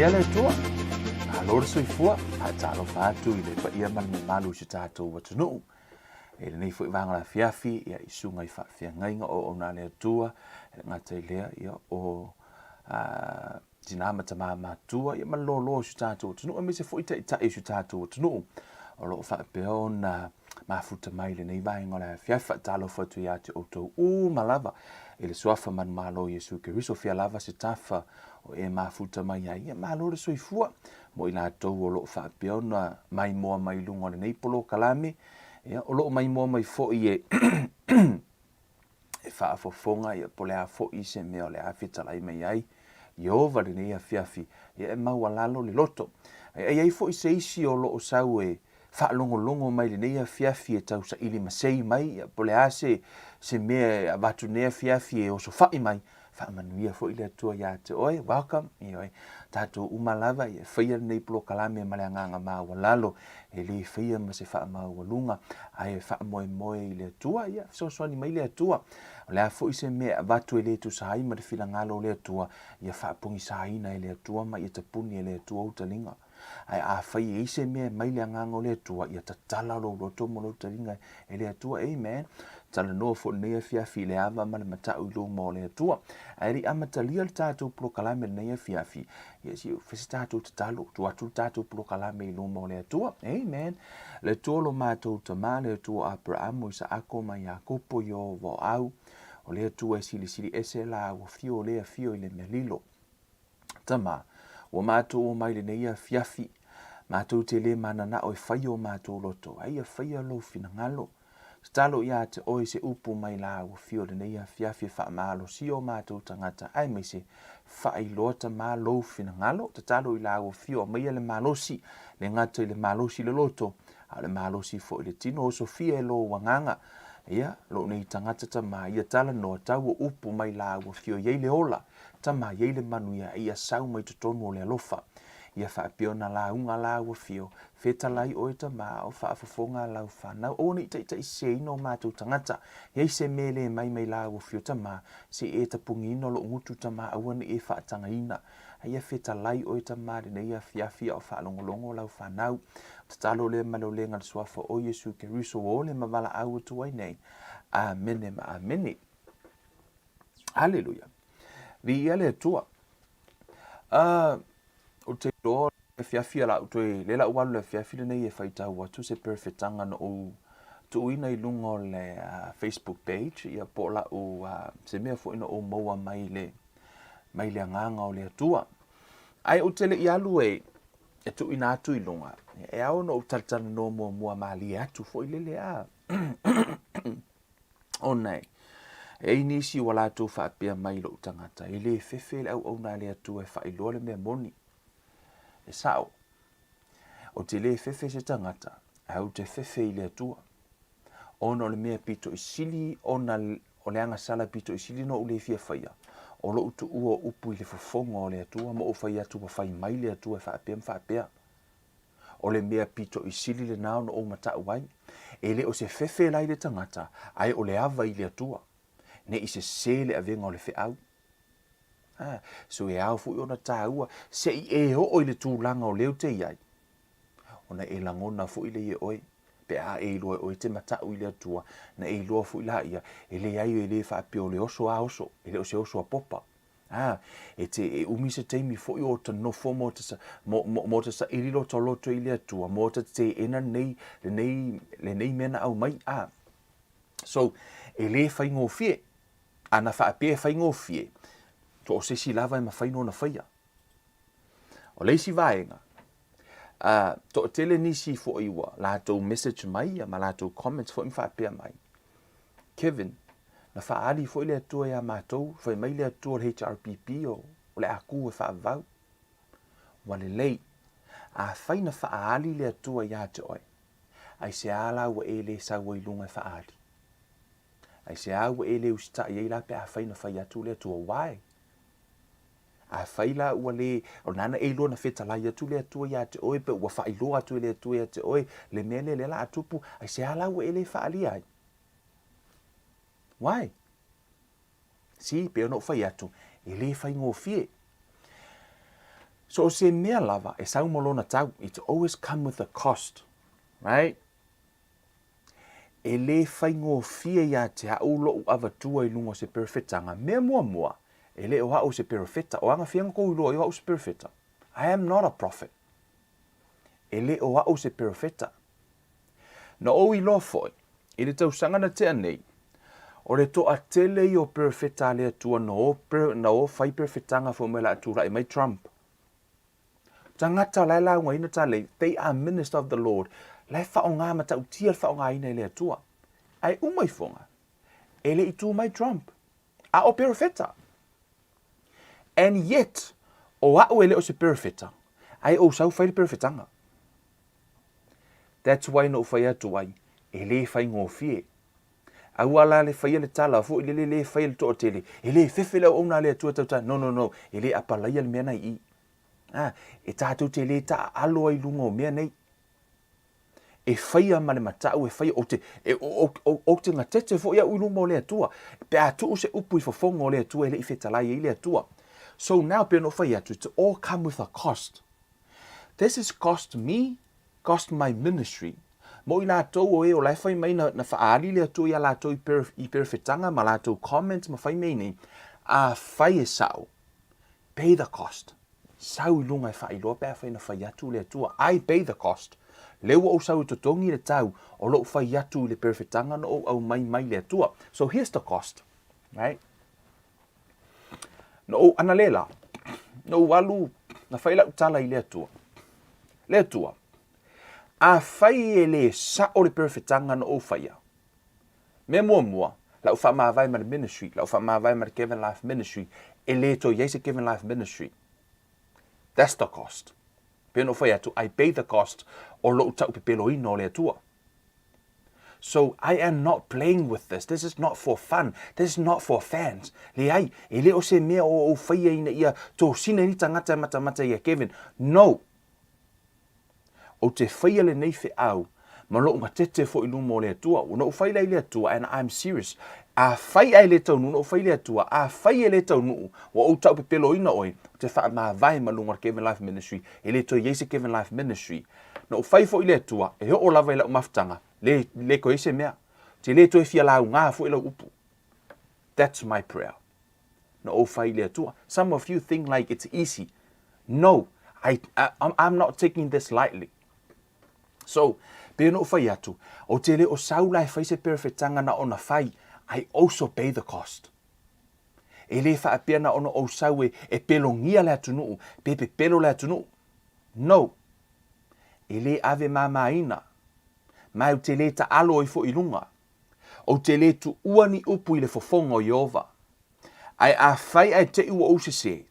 Viia le Atua, malo le soifua, faatalofa atu i le paia ma le mamalu o si tatou atunuu. I lenei foi vaega o le afiafi, ia, i susuga i faafeagaiga o auauna a le Atua, e le gata i lea, ia, o tina ma tama matutua, ia ma le loaloa o si tatou atunuu, aemaise foi taitai o si tatou atunuu o lo o faapea ona mafuta mai i lenei vaega o le afiafi. Faatalofa atu ia te outou uma lava i le suafa manumalo o Iesu Keriso, fia lava se tafa o e mafuta mai ai, ia malo le soifua mo i latou o lo o faapea ona maimoa mai i luga o lenei polokalame, ia, o lo o maimoa mai foi e e faafofoga, ia, po o le a foi se mea o le a fetalai mai ai Ieova lenei afiafi, ia e maualalo le loto. A i ai foi se isi o lo o sau e faalogologo mai lenei afiafi e tau saili masei mai, ia, po o le a se, se mea e avatu nei afiafi e osofai mai, faamanuia foi le Atua ia te oe. Welcome. Ioe. Tatou uma lava e faia lenei polokalame ma le agaga maualalo, e le faia ma se faamaualuga, ae e faamoemoe i le Atua, ia fesoasoani mai le Atua. O le a foi se mea e avatu e le tusa ai ma le finagalo o le Atua, ia faapogisaina e le Atua ma ia tapuni e le Atua ou taliga. Ae afai e i ai se mea e mai le Agaga o le Atua, ia tatala lou loto ma lou taliga e le Atua. Amen. Talanoa foi lenei afiafi i le ava ma le matau i luma o le Atua. Ae le i amatalia le tatou polokalame i lenei afiafi, ia se i fai se tatou tatalo, tuu atu le tatou polokalame i luma o le Atua. Amen. Le Atua lo matou Tama, le Atua o Aperamo, Isaako ma Iakopo, Ieova o au, o le Atua e silisili ese la ua fio o le afio i le mea lilo. Tama, ua matou omai lenei afiafi, matou te le mananao e fai o matou loto, a ia faia lou finagalo. Tatalo ia te oe se upu mai la ua fio lenei afiafi e faamalosia o matou tagata, aemaise faailoa Tama lou finagalo. Tatalo i la ua fio aumaia le malosi, le gata i le malosi i le loto, a o le malosi foi i le tino. Osofia e lou agaga, ia, lou nei tagata Tama, ia talanoa tau o upu mai la ua fio i ai le ola, Tama, i ai le manuia, ia sau mai totonu o le alofa. Ia faapea ona lauga lāua fio, Fetalai oe Tama, a o faafofoga lau fanau. Aua ne i taitaiseseina o matou tagata. I ai se mea le mai mai lāua fio, Tama, se i e tapugiina lou gutu, Tama, aua ne i e faatagaina. A ia fetalai oe Tama lenei afiafi a o faalogologo lau fanau. Tatalo lea ma le olega i le Suafa o Iesu Keriso ua ole ma valaau atu ai nei. Amene ma amene. Haleluia. Viia le Atua. Ou te iloa le afiafi a lau toe, lea la ua alu le afiafi lenei e faitau atu se perefetaga na ou tuuina i luga o le Facebook page, ia po o lau, se mea foi na ou maua mai le, mai le agaga o le Atua. Ae ou te le i alu e, e tuuina atu i luga, e ao ona ou talatalanoa muamua malie atu foi lele a. Ona e i ai nisi ua latou faapea mai i lou tagata, e le fefe le auauna a le Atua e faailoa le mea moni. E sao, ou te le fefe se tagata, ae ou te fefe i le Atua. Ona o le mea pito i sili ona o le agasala pito i sili ona ou le fia faia, o lou tuua o upu i le fofoga o le Atua ma ou fai atu ua fai mai le Atua e faapea ma faapea. O le mea pito i sili lena ona ou matau ai, e le o se fefe la i le tagata, ae o le ava i le Atua, ne i sese le avega o le feau. A, so e ao foi ona taua, se i e oo i le tulaga o lea ou te i ai, ona e lagona foi lea e oe, pe a e iloa e oe te matau i le Atua, na e iloa foi laia, e leai e le faapea o le oso a oso, e le o se oso a popa. Ā, e te, e umi se taimi foi o ta nofo mō te, mō, mō, mō te saili lo tō loto i le Atua, mō te teena lenei, lenei, lenei mea na aumai, ā. So, e lē faigofie. Ana faapea e faigofie, to o se isi lava e mawhai nona whaia. O le isi vaega, ā, toatele nisi foi ua latou message mai ia ma latou comments foi ma faapea mai, Kevin, na faaali foi le Atua iā matou, fai mai le Atua o le HRPP o, o le a kū e faavavau. Ua lelei. Afai na faaali le Atua iā te oe, aisea la ua e le sau ai i luga e faaali? Aisea ua e le usitai ai la pe afai na fai atu le Atua? Why? Afai la ua le, o lena na e iloa na fetalai atu le Atua iā te oe, pe ua faailoa atu e le Atua iā te oe le mea lea, lea la a tupu, aisea la ua e le faalia ai? Why? See, pei ona ou fai atu, e le faigofie. So o se mea lava e sau ma lona tau, it's always come with a cost, right? E lē faigofie ia te a'u lo'u avatua i luga o se perofetaga. Mea muamua, e le o a'u se perofeta. O aga fiaga kou iloa ai o a'u se perofeta? I am not a prophet. E le o a'u se perofeta. Na ou iloa foi, i le tausaga na tea nei, o le toatele ia o perofeta a le Atua na o, na o fai perofetaga foi mai la a tula'i mai Trump. Tagata la e laugaina talei, they are minister of the Lord, la e faaaoga matautia le faaaogaina e le Atua. Ae uma ifoga, e le i tu mai Trump, a o perofeta. And yet, o a'u e le o se perofeta, ae ou sau fai le perofetaga. That's why na ou fai atu ai, e le faigofie. Aua la le faia le tala foi lele le faia le toatele, e le fefe le auauna a le Atua tauta, no, no, no, e le apalaia le mea na i i. Ah, e tātou te le taaalo ai i luga o mea nei. E faia ma le matau, e faia, o te, e, o, o, o, o te gatete foi au i luma o le Atua. Pe a tuu se upu i fofoga o le Atua e le i fetalai ai le Atua. So now, pe ona ou fai atu, it's all come with a cost. This has cost me cost my ministry. Mo i latou o e o la e fai mai na, na whaali le Atua ia latou i, per, i perewhetanga ma latou comments ma fai mei nei, a fai e sao, pay the cost. Sau i lunga e whailoa pe a whai na whai atu le Atua. I pay the cost. Le ua ou sau e totongi le tau o lou whai atu i le perewhetanga no ou au mai mai le Atua. So here's the cost. Right? Na ou analela, na ou alu, na fai lau tala i le Atua. Le Atua, afai e le sa'o le perofetaga na ou faia, mea muamua, lau faamavae ma le ministry, lau faamavae ma le Kevin Life Ministry, e le toe i ai se Kevin Life Ministry. That's the cost. Pei ona ou fai atu, I pay the cost o lo'u ta'upepeloina o le Atua. So I am not playing with this. This is not for fun. This is not for fans. Leai, e le o se mea o ou faia ina ia tosina ni tagata e matamata ia Kevin. No! Ou te faia lenei feau ma lo'u gatete foi i luma o le Atua. Ua na ou fai la i le Atua and I'm serious. Afai ae le taunuu, na ou fai i le Atua, afai e le taunuu, ua ou taupepeloina oe, ou te faamavae ma luga o le Kevin Life Ministry, e le toe i ai se Kevin Life Ministry. Na ou fai foi i le Atua, e oo lava i lau mafutaga, le, le toe i ai se mea. Ou te le toe fia lauga foi lau upu. That's my prayer. Na ou fai i le Atua. Some of you think like it's easy. No, I, I, I'm not taking this lightly. So, pei ona ou fai atu, ou te le o sau la e fai se perofetaga na ona fai, I also pay the cost. E le faapea na ona ou sau e, e pelogia le atunuu, pe pepelo le atunuu. No. E le ave māmāina. Ma ou te le taalo ai foi i luga. Ou te le tuua ni upu i le fofoga o Ieova. Ae afai ae te i ua ou sesē,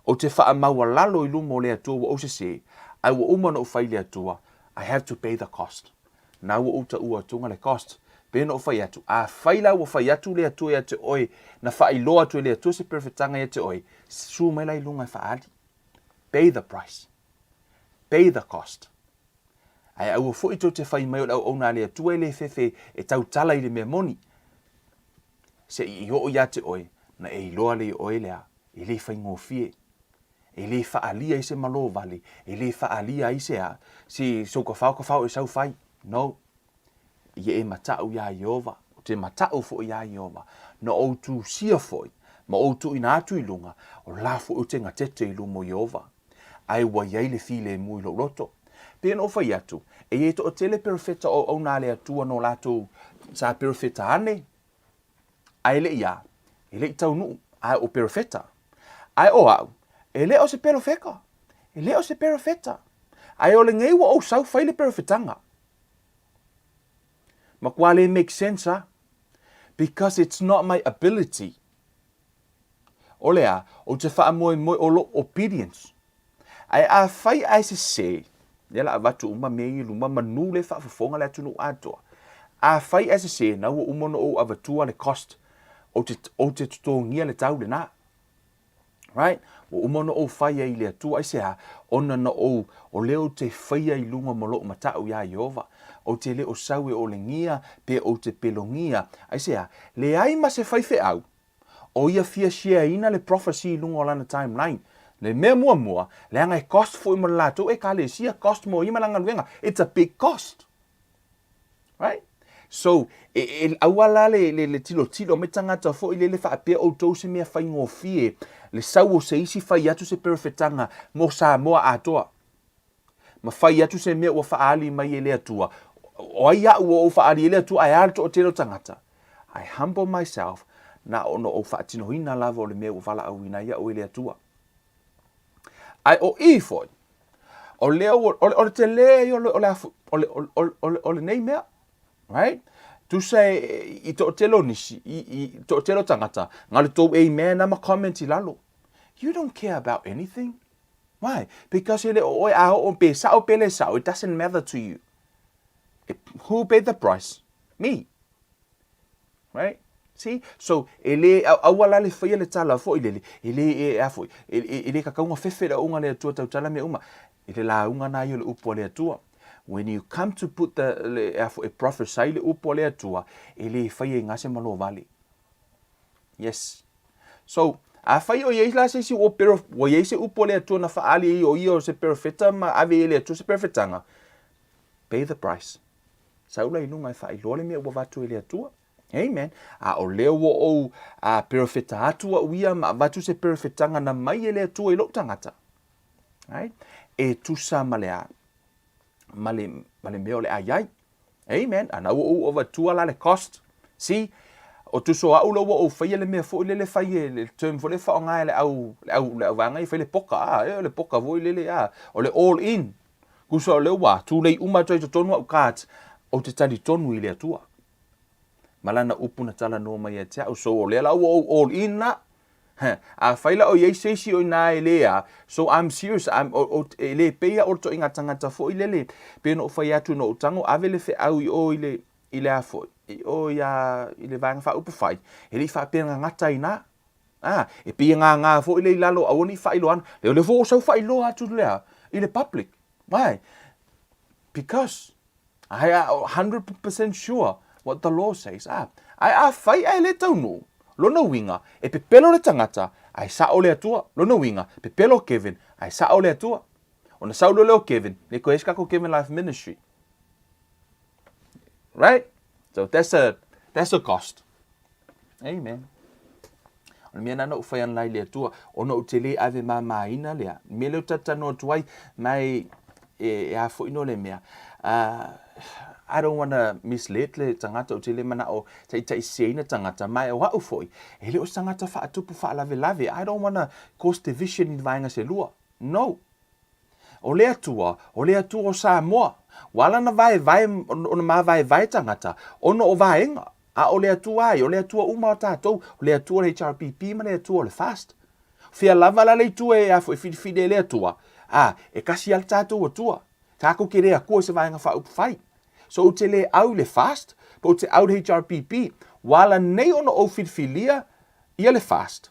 ou te faamaualalo i luma o le Atua ua ou sesē, ae ua uma ona ou fai i le Atua, I have to pay the cost. Na ua ou taua atuga le cost. Pei ona ou fai atu, afai la ua fai atu le Atua ia te oe, na faailoa atu e le Atua se perofetaga ia te oe, susu mai la i luga e faaali. Pay the price. Pay the cost. Ae aua foi tou te fai mai o le auauna a le Atua e le fefe e tautala i le mea moni. Se i i oo ia te oe, na e iloa le i oe lea, e le faigofie. E le faaalia ai se malo vale, e le faaalia ai se a, se soukafao kafao e sau fai. No. Ia e mata'u iā Ieova, ou te mata'u foi iā Ieova, na ou tusia foi, ma ou tuuina atu i luga, o la foi ou te gatete i luma o Ieova. Ae ua i ai le filemu i lou loto. Pei ona ou fai atu, e i ai toatele perofeta o auauna a le Atua no latou sa perofeta ane, ae le i a, e le i taunuu, ae o perofeta. Ae o a'u, e le o se perofeka, e le o se perofeta. Ae o lenei ua ou sau fai le perofetaga. Matua le make sense a? Because it's not my ability. O le a, ou te faamoemoe o lou obedience. Ae afai ae sesē, lea la avatu uma mea ia i luma, manu le faafofoga le atunuu atoa. Afai ae sesē, na ua uma ona ou avatua le cost, ou te, ou te totogia le tau lena. Right? Ua uma ona ou fai ai i le Atua, aisea? Ona na ou, o lea ou te faia i luga ma lou matau iā Ieova. Ou te le o sau e olegia, pe ou te pelogia. Aisea? Leai ma se faifeau, o ia fia share ina le prophecy i luga o lana timeline. Le mea muamua, leaga e cost foi mo le latou ekalesia, cost mo ia ma lana galuega. It's a big cost. Right? So, e, e aua la le, le, le tilotilo mai tagata foi lele faapea outou se mea faigofie le sau o se isi fai atu se perofetaga mo Samoa atoa. Ma fai atu se mea ua faaali mai e le Atua. O ai a'u ua ou faaali e le Atua ae a le toatele o tagata? I humble myself, na ona ou faatinoina lava o le mea ua valaauina ai a'u e le Atua. Ae o i foi, o lea ua, o le, o le telē ia o le, o le, o le, o le, o le, o lenei mea. Right? Tusa e, i toatele o nisi, i, i toatele o tagata, na o le tou amen a ma comment i lalo. You don't care about anything. Why? Because e le o oe a oo pe sao pe le sao, it doesn't matter to you. Who paid the price? Me. Right? See? So, e le, aua la le whaia le tala foi lele, e le, e, a foi, e, e, e le kakaunga fefe le unga le atua tautala mea uma, e le lauga na ia le upu a le Atua. When you come to put the, le, a foi, e prophesy le upu a le Atua, e le whaia i ngase malo vale. Yes. So, afai o iai la se isi ua pero, ua iai se upu a le Atua na whaali ai o ia o se perofeta ma ave i le Atua se perofetanga, pay the price. Sau la i luga e faailoa le mea ua avatu e le Atua. Amen. A o lea ua ou a, perofeta atu au ia ma avatu se perofetaga na mai e le Atua i lou tagata. Right? E tusa ma le a, ma le, ma le mea o le a iai. Amen. A na ua ou avatua la le cost. See? O tuso a'u la ua ou faia le mea foi lele fai e le term foi le faaaoga e le au le au le au vaega ia fai le poka a e o le poka foi lele a o le all in. Tusa o lea ua tulei uma atu ai i totonu a'u cards ou te talitonu i le Atua. Ma lana upu na talanoa mai ia te a'u. So o lea la ua ou all in la. Huh. Afai la o i ai se isi o inā e lē a, so I'm serious, I'm, o, o, e lē pei a o le toaiga tagata foi lele, pei ona ou fai atu ina ou tago ave le feau i o i le, i le a foi, i o i a, i le vaega faaupufai, e le i faapea na gata ai inā. A, e pei e gagā foi le i lalo, aua ne i faailoa ana. Lea o lea foi ua sau faailoa atu lea i le public. Why? Because I am 100% sure what the law says. Ah, ae afai ae le taunuu, lona uiga, e pepelo le tagata, ae sao le Atua. Lona uiga, pepelo Kevin, ae sao le Atua. Ona sau loa lea o Kevin, le koe ai se kako Kevin Life Ministry. Right? So that's a, that's a cost. Amen. O le mea na ou whai ana lai le Atua, ona ou te le ave māmāina lea. Mea lea o tatano atu ai, mai e, e a foi no le mea. I don't wanna mislead le tagata ou te le mana'o taitaisiaina tagata, ma o a'u foi, e le o se tagata faatupu faalavelave. I don't wanna cause division i vaega se lua. No. O le Atua, o le Atua o Samoa. Ua ala ona vaevae, ona mavaevae tagata, ona o vaega. A o le Atua ai, o le Atua uma o tatou, o le Atua o le HRPP ma le Atua o le FAST. Fea lava la le itu e a foi filifili e le Atua, a, e kasi a le tatou Atua. Takou ke le Akua i se vaega faaupufai. So ou te le au i le FAST, pe ou te au i le HRPP. Ua ala nei ona ou filifilia ia le FAST.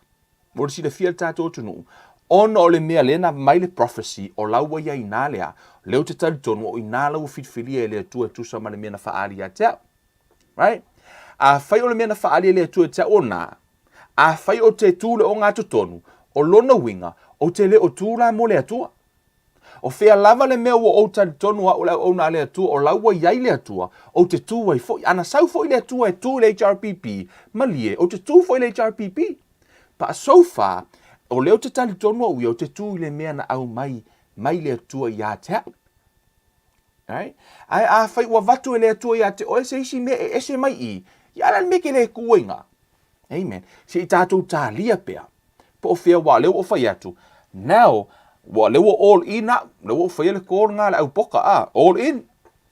Mo le silafia e le tatou atunuu, ona o le mea lea na mai le prophecy o la ua i ai inā lea, lea ou te talitonu o inā la ua filifilia e le Atua e tusa ma le mea na faaali ia te au. Right? Afai o le mea na faaali e le Atua ia te au o nā, afai ou te tū le ogatotonu, o lona uiga, ou te le o tū la mo le Atua. O fea lava le mea ua ou talitonu a'u le auauna a le Atua o la ua i ai le Atua, ou te tū ai foi. A na sau foi le Atua e tū i le HRPP, malie, ou te tū foi i le HRPP. But so far, o lea ou te talitonu au ia, ou te tū i le mea na aumai mai le Atua ia te a'u. Right? Ae afai ua avatu e le Atua ia te oe se isi mea e ese mai i, ia a le a le mea e ke le kū ai ngā? Amen. Se i tātou tālia pea. Po o fea ua lea ua ou fai atu. Now, ua lea ua all in a, lea ua ou faia le call ngā le au poka a, all in.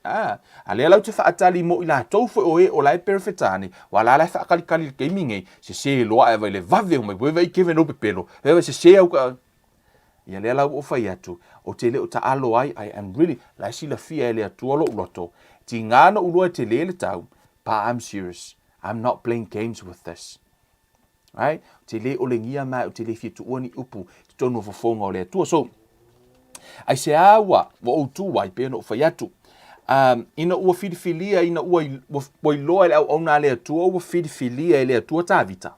A, a lea lau te whaatali mo i latou foi o e o la e perefetane, wa la la e whaakalikali le keimi ngei, se se loa e vai le vave o mai, weve i keve no pepelo, veve se se au ka, Ia lea la ua ou fai atu, ou te le o taalo ai, I am really, la e silafia e le Atua lou loto, tigā na ou loa e telē le tau, but I'm serious, I'm not playing games with this. Right? Ou te le olegia mai, ou te le fia tuua ni upu i totonu o fofoga o le Atua. So, aisea ua, ua ou tū ai, pei ona ou fai atu, um, ina ua filifilia, ina ua, ua, ua iloa e le auauna a le Atua, ua filifilia e le Atua Tavita,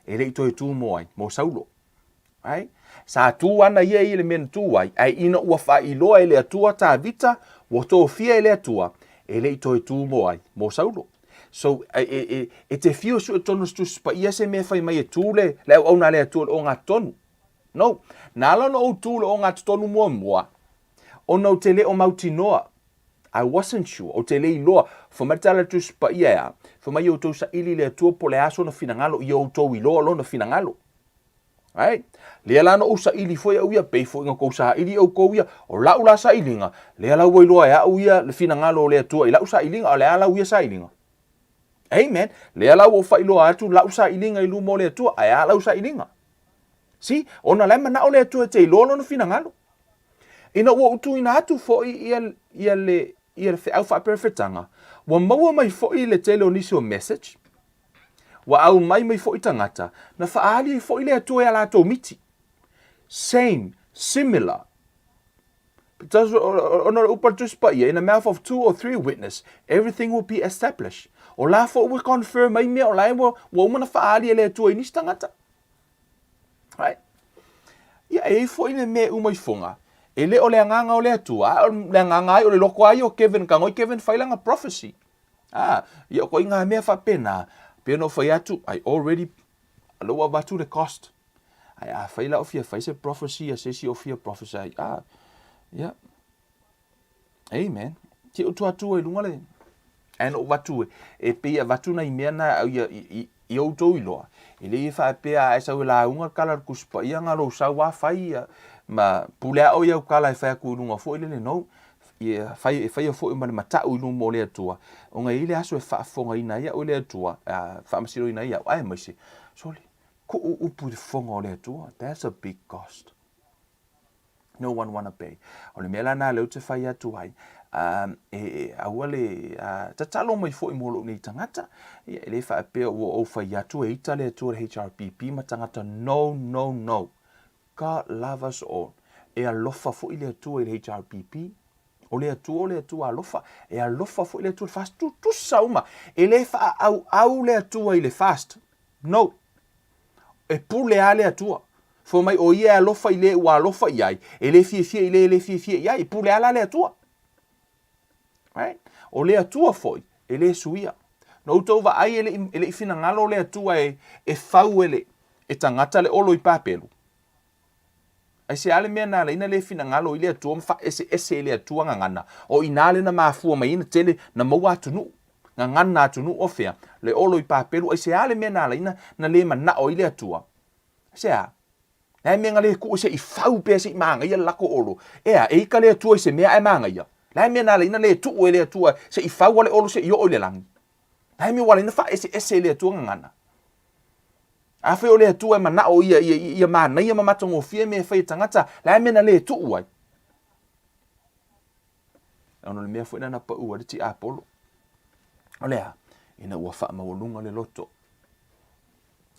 e le i toe tū mo ai, mo Saulo. Right? Sa tu ana ia i le mea na tu ai, ae ina ua faailoa e le Atua Tavita, ua tofia e le Atua, e le i toe tu mo ai, mo Saulo. So, e, e, e, e te fiu e sue tonu se Tusi Paia se mea e fai mai e tu le, le auauna a le Atua i le ogatotonu. No. Na ala ona ou tu i le ogatotonu muamua, ona ou te le o mautinoa. I wasn't sure. Ou te le iloa. Fai mai le tala a le Tusi Paia e a? Fai mai ia outou saili i le Atua po o le a sona finagalo, ia outou iloa lona finagalo. Right? Lea la na ou saili foi au ia, pei foi na tou saili outou ia, o lau la sailiga, lea la ua iloa e au ia le finagalo o le Atua i lau sailiga, o le a lau ia sailiga? Amen. Lea la ua ou faailoa atu lau sailiga i luma o le Atua, ae a lau sailiga? See, ona la e manao le Atua e te iloa lona finagalo. Ina ua ou tuuina atu foi ia, ia le, ia le feau faaperefetaga, ua maua mai foi le tele o nisi o message, Ua aumai mai foi tagata, na faaali ai foi le Atua i a latou miti. Same, similar. Ona o le upu a le Tusi Paia, in the mouth of two or three witness, everything will be established. O la foi ua confirm ai mea o la e ua, ua uma na faaali e le Atua i nisi tagata. Right? Ia, e i ai foi le mea e uma ifoga, e le o le agaga o le Atua, a o le agaga ai o le loko ai o Kevin, ka ngoi Kevin fai lana prophecy. A, ia o koe ngā mea faapena, pei ona ou fai atu, I already, lea ua avatu le cost. Ae afai la o fia fai se prophecy a se isi o fia prophesy, a, ia, amen. Te utu atu ai lunga le, ae na ou avatu e, e pei e avatu nai mea na au ia, i, i, i outou iloa, e le i faapea a e sau e lauga le kala o le Tusi Paia na lou sau a fai ia, ma pule a oe i au kala e fai atu i luga foi lele no. Ia fai, e faia foi ma le matau i luma o le Atua, ona e i ai le aso e faafofogaina ai au e le Atua, a faamasinoina ai au, aemaise, sole, kuu upu i le fofoga o le Atua, that's a big cost. No one wanna pay. O le mea la na lea ou te fai atu ai, um, e, e, aua le uh, tatalo mai foi mo lou nei tagata, ia, e le faapea ua ou fai atu e ita le Atua le HRPP ma tagata, no, no, no. God love us all. E alofa foi le Atua i le HRPP. O le Atua o le Atua alofa. E alofa foi le Atua i le fast. Tutusa uma. E le faaauau le Atua i le fast. No. E pule lava le Atua. Fai mai o ia e alofa i le ua alofa i ai, e le fiafia i le e le fiafia i ai. E pule lava la le Atua. Right? O le Atua foi, e le suia. Na outou vaai e le, e le i finagalo le Atua e, e fau e le, e tagata le olo i Papelu. Aisea le mea na ala ai na le finagalo i le Atua ma faaeseese i le Atua gagana, o i ina le na mafua mai ai na tele na maua atunuu, gagana atunuu o fea, le olo i Papelu, aisea le mea na ala ai na, na le manao ai le Atua? Aisea? Le a le mea na le tuu se i fau pea se i manaia le lako olo? Ea, e ika le Atua i se mea ae manaia. Le a le mea na ala ai na le tuu e le Atua se i fau a le olo se i oo i le lagi? Le a le mea ua ala ai na faaeseese i le Atua gagana? Afai o le Atua e manao ia, ia, ia manaia ma matagofie mea e fai e tagata, le a le mea na le tuu ai? Ona o le mea foi lena na pau ai le tiapolo. O le a? Ina ua faamaualuga le loto.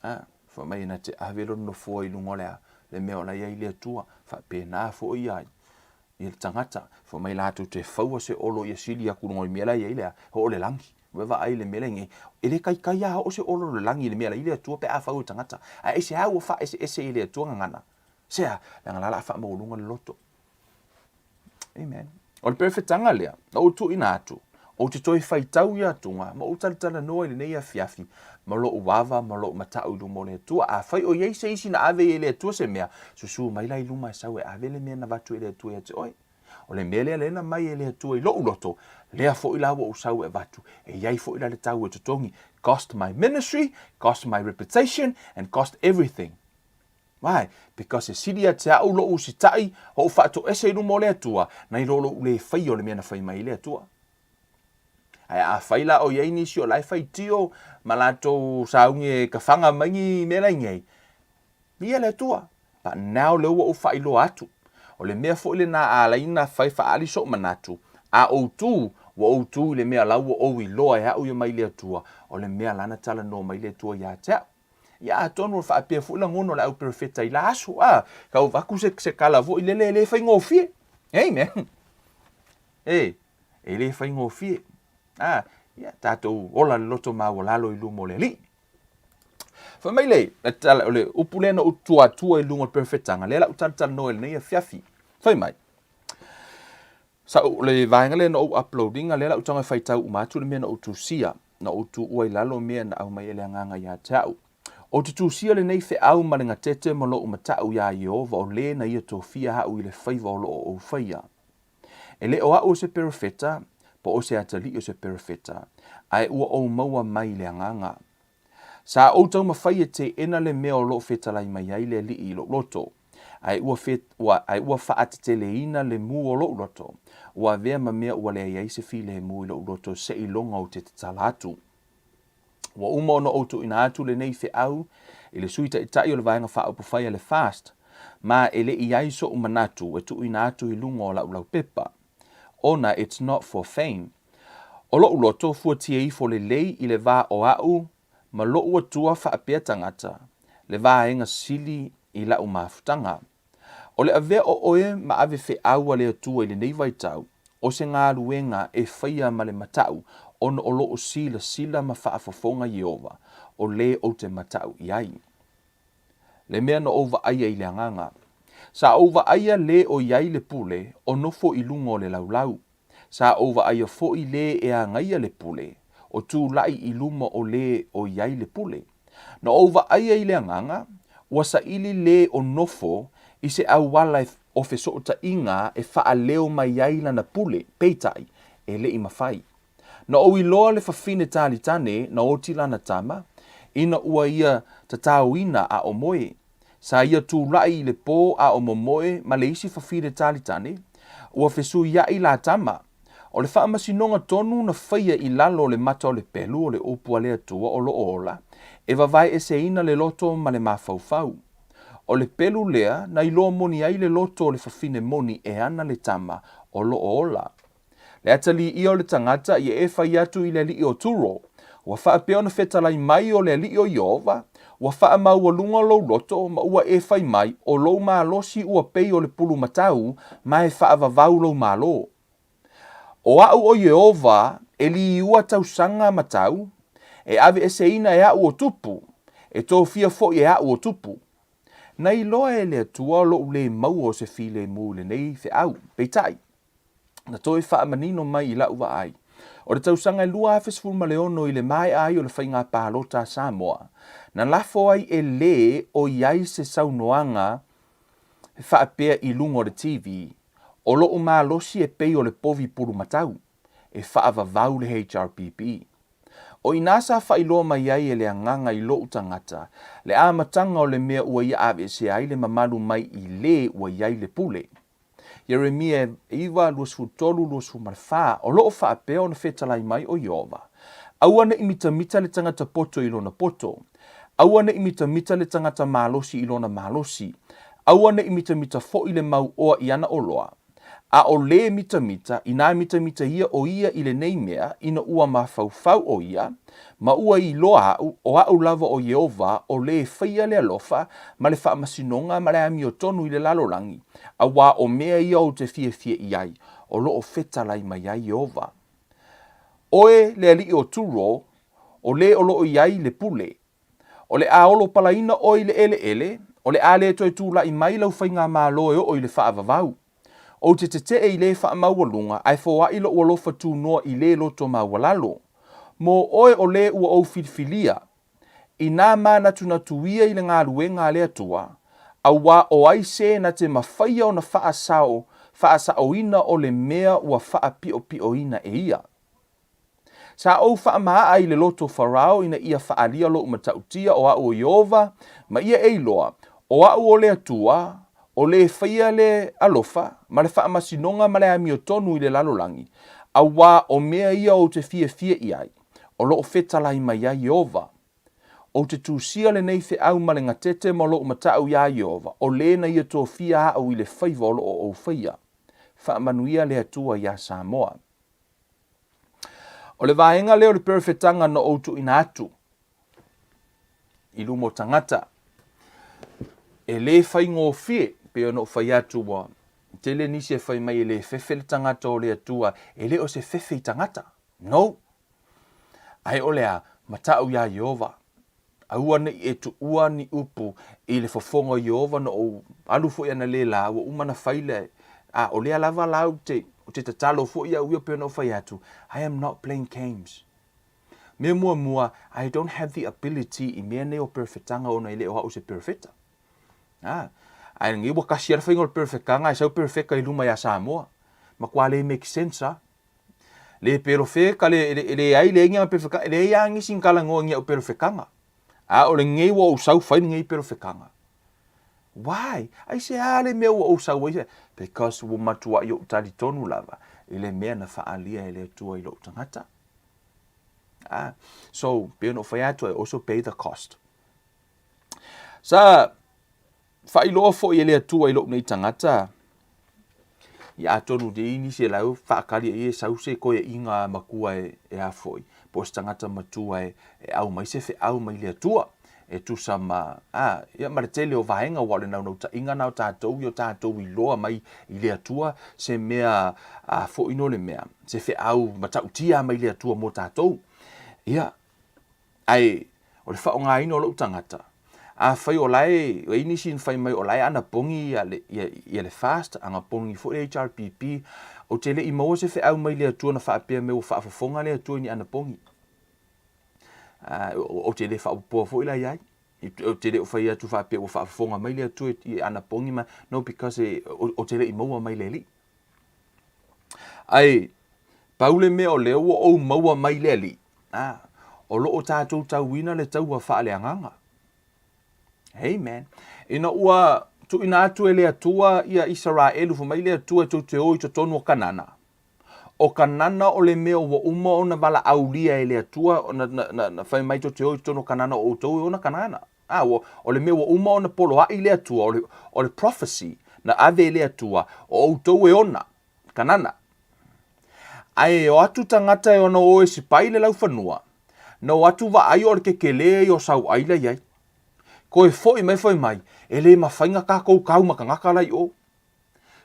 A, fai mai na te ave lona nofoa i luga o le a? Le mea o la e i ai le Atua. Faapena foi ia ai ia le tagata. Fai mai latou te faua se olo ia sili atu i luga o le mea la e i ai le a? Oo le lagi. Ua vaai i le mea la e i ai. E le taitai lava oo se olo o le lagi i le mea la e i ai le Atua pe a fau e le tagata. Ae aisea ua faaeseese i le Atua gagana? Sea, leaga la o le a faamaualuga le loto. Amen. O le perefetaga lea, na ou tuuina atu, ou te toe faitau ia atuga, ma ou talatalanoa i lenei afiafi, ma lou ava ma lou matau i luma o le Atua. Afai o i ai se isi na ave i le Atua se mea, susu mai la i luma e sau e ave le mea na avatu e le Atua ia te oe. O le mea lea lea na mai e le Atua i lou loto, lea foi la ua ou sau e avatu, e i ai foi la le tau e totogi, cost my ministry, cost my reputation, and cost everything. Why? Because e sili ia te au lou usitai, o ou faatoese i luma o le Atua, nai lo lou le faia o le mea na fai mai ai le Atua. Ae afai la o i ai nisi o la e faitio ma latou sauni e kafaga mai ni mea la i nei, ia le Atua. But now lea ua ou faailoa atu. O le mea foi lena a ala ai na fai faaali sou manatu, a ou tu, ua ou tu i le mea la ua ou iloa e au ia mai le Atua, o le mea la na talanoa mai le Atua ia te au. Ia atonu e faapea foi lagona o le au perofeta i la aso, a, ka ova atu se, se kala foi lele e le faigofie. Amen. E, e le faigofie. A, ia, tatou ola le loto maualalo i luma o le Alii. Fai mai le, o le upu lea na ou tuatua i luga o le perofetaga, lea la ou talatalanoa i lenei afiafi. Fai mai, sa ou, le vaega lea na ou upload ina, lea la ou tago e faitau uma atu le mea na ou tusia, na ou tuua i lalo mea na aumai e le Agaga ia te au. Ou te tusia lenei feau ma le gatete ma lou matau iā Ieova o lē na ia tofia aʻu i le faiva o loo ou faia. E le o aʻu o se perofeta, po o se atalii o se perofeta, ae ua ou maua mai i le Agaga. Sa ou taumafai e teena le mea o loo fetalai mai ai le Alii i lou loto, ae ua fe, ua, ae ua faateteleina le mū o lou loto, ua avea ma mea ua leai ai se filemu i lou loto seiloga ou te tatala atu. Ua uma ona ou tuuina atu lenei feau i le Sui Taitai o le Vaega Faaupufai a le FAST, ma e le i ai soʻu manatu e tuuina atu i luga o lau laupepa, ona it's not for fame. O loʻu loto, fuatia ifo lelei i le va o aʻu ma loʻu Atua faapea tagata, le vaega sili i laʻu mafutaga. O le avea o oe ma ave feau a le Atua i lenei vaitau, o se galuega e faia ma le mataʻu ona o loo silasila ma faafofoga Ieova, o lē ou te mataʻu i ai. Le mea na ou vaaia i le agaga. Sa ou vaaia lē o i ai le pule o nofo i luga o le laulau. Sa ou vaaia foi lē e agaia le pule, o tulai i luma o lē o i ai le pule. Na ou vaaia i le agaga, ua saili lē o nofo i se auala o fesootaiga e faaleo mai ai lana pule, peitai, e le i mafai. Na ou iloa le fafine talitane na oti lana tama, ina ua ia tataoina a o moe. Sa ia tulai i le pō a o momoe ma le isi fafine talitane, ua fesuiaʻi la tama. O le faamasinoga tonu na faia i lalo o le mata o le pelu o le upu a le Atua o lo o ola, e vavaeeseina le loto ma le mafaufau. O le pelu lea na iloa moni ai le loto o le fafine moni e ana le tama o lo o ola. Le atalii o le tagata ia e fai atu i le alii o Turo, Ua faapea ona fetalai mai o le Alii o Ieova, ua faamaualuga lou loto, ma ua e fai mai, o lou malosi ua pei o le pulumatau, ma e faavavau lou malo. O aʻu o Ieova e liua tausaga ma tau, e aveeseina e aʻu o tupu, e tofia foi e aʻu o tupu. Na iloa e le Atua lou le maua o se filemu i lenei feau, peitai, na toe faamanino mai i la'u vaai, o le tausaga e 2016 i le maea ai o le faiga palota a Samoa, na lafo ai e lē o i ai se saunoaga faapea i luga o le TV, o lo'u malosi e pei o le povi pulumatau, e faavavau le HRPP. O inā sa faailoa mai ai e le agaga i lo'u tagata le amataga o le mea ua ia aveesea ai le mamalu mai i lē ua i ai le pule. Ieremia 9, 23, 24, O lo o faapea ona fetalai mai ʻo Ieova, Aua ne i mitamita le tagata poto i lona poto, aua ne i mitamita le tagata malosi i lona malosi, aua ne i mitamita foi le mauoa i ana oloa. A o lē mitamita, inā mitamita ia ʻo ia i lenei mea, ina ua mafaufau ʻo ia, ma ua iloa aʻu, ʻo aʻu lava ʻo Ieova, ʻo lē faia le alofa, ma le faamasinoga, ma le amiotonu i le lalolagi, auā o mea ia ou te fiafia i ai, o lo o fetalai mai ai Ieova. ʻOe le aliʻi o Turo, ʻo lē o lo o i ai le pule, O le a olopalaina ʻoe i le ʻeleʻele, o le a le toe tulai mai lau faigamalo e oo i le faavavau. Ou te teteʻe i lē faamaualuga, ae foaʻi loʻu alofa tunoa i lē loto maualalo. Mo ʻoe o lē ua ou filifilia, inā mānatunatu ia i le galuega a le Atua, auā o ai se na te mafaia ona faasao, faasaoina o le mea ua faapiʻopiʻoina e ia. Sa ou faamaaa i le loto Farao ina ia faaalia loʻu matautia o aʻu o Ieova, ma ia e iloa, o aʻu o le Atua, o lē faia le alofa, ma le faamasinoga ma le amiotonu i le lalolagi, auā o mea ia ou te fiafia i ai, o loo fetalai mai ai Ieova. Ou te tusia lenei feau ma le gatete ma loʻu mataʻu iā Ieova, o lē na ia tofia aʻu i le faiva o loo ou faia. Faamanuia le Atua iā Samoa. O le vaega lea o le perofetaga na ou tuuina atu i luma o tagata, e lē faigofie, pei ona ou fai atu ua tele nisi e fai mai e lē fefe le tagata o le Atua, e le o se fefe i tagata. No! Ae o le a, mataʻu iā Ieova. Aua ne i e tuua ni upu i le fofoga o Ieova na ou alu foi analeila, ua uma na fai le, a o lea lava la ou te, ou te tatalo foi au ia pei ona ou fai atu, I am not playing games. Mea muamua, I don't have the ability i mea nei o perefetaga ona e le o au se perefeta. A, ae lenei ua kasi lava le faiga o le perefetaga ae sau perefeta i luma ia Samoa. Matua le make sense lava. Le perofeta, le, le, leai, leai ni ana perofetaga, e leai lava nisi na talanoa i ni au perofetaga. A o lenei ua ou sau fai lenei perofetaga. Why? Aisea le mea ua ou sau ai? Because ua matuai ou talitonu lava i le mea na faaalia e le Atua i lou tagata. Ah, so, pei ona ou fai atu, I also pay the cost. Sa faailoa foi e le Atua i lou nei tagata, ia atonu i ai nisi e lau faakali ai e sau se koeaiga matua e, e a foi, po o se tagata matua e, e au mai se feau mai le Atua, e tusa ma, a, ia ma le tele o vaega aua o le naunautaiga na o tatou ia o tatou iloa mai i le Atua se mea a foi no le mea, se feau matautia mai le Atua mo tatou. Ia, Ae o le faaaogaina o lou tagata, afai o la e i ai nisi na fai mai o la e anapogi ia le, ia, ia le fast, anapogi foi le HRPP, ou te le i maua se feau mai le Atua na faapea mai ua faafofoga le Atua i ni anapogi. Uh, ou te le faaopoopoa foi la i ai. Ou te le o fai atu faapea ua faafofoga mai le Atua i anapogi ma, no, because e, ou te le i maua mai le Alii. Ae, pau le mea o lea ua ou maua mai le Alii, a, o lo o tatou tauina le taua faaleagaga. Amen. Ina ua tuuina atu e le Atua ia Isaraelu, fai mai le Atua e tou te o i totonu o Kanana. O Kanana o le mea ua uma ona valaaulia e le Atua, na, na, na, na fai mai tou te o i totonu o Kanana o outou e ona Kanana. A, ua, o le mea ua uma ona poloaʻi le Atua, o le, o le prophecy na ave e le Atua, o outou e ona, Kanana. Ae o atu tagata e ona o e sipai le laufanua, na o atu vaai o le kekelē ia o sauʻai la i ai. Koe foʻi mai fai mai, e le mafai na kākou kau ma tagata la i o.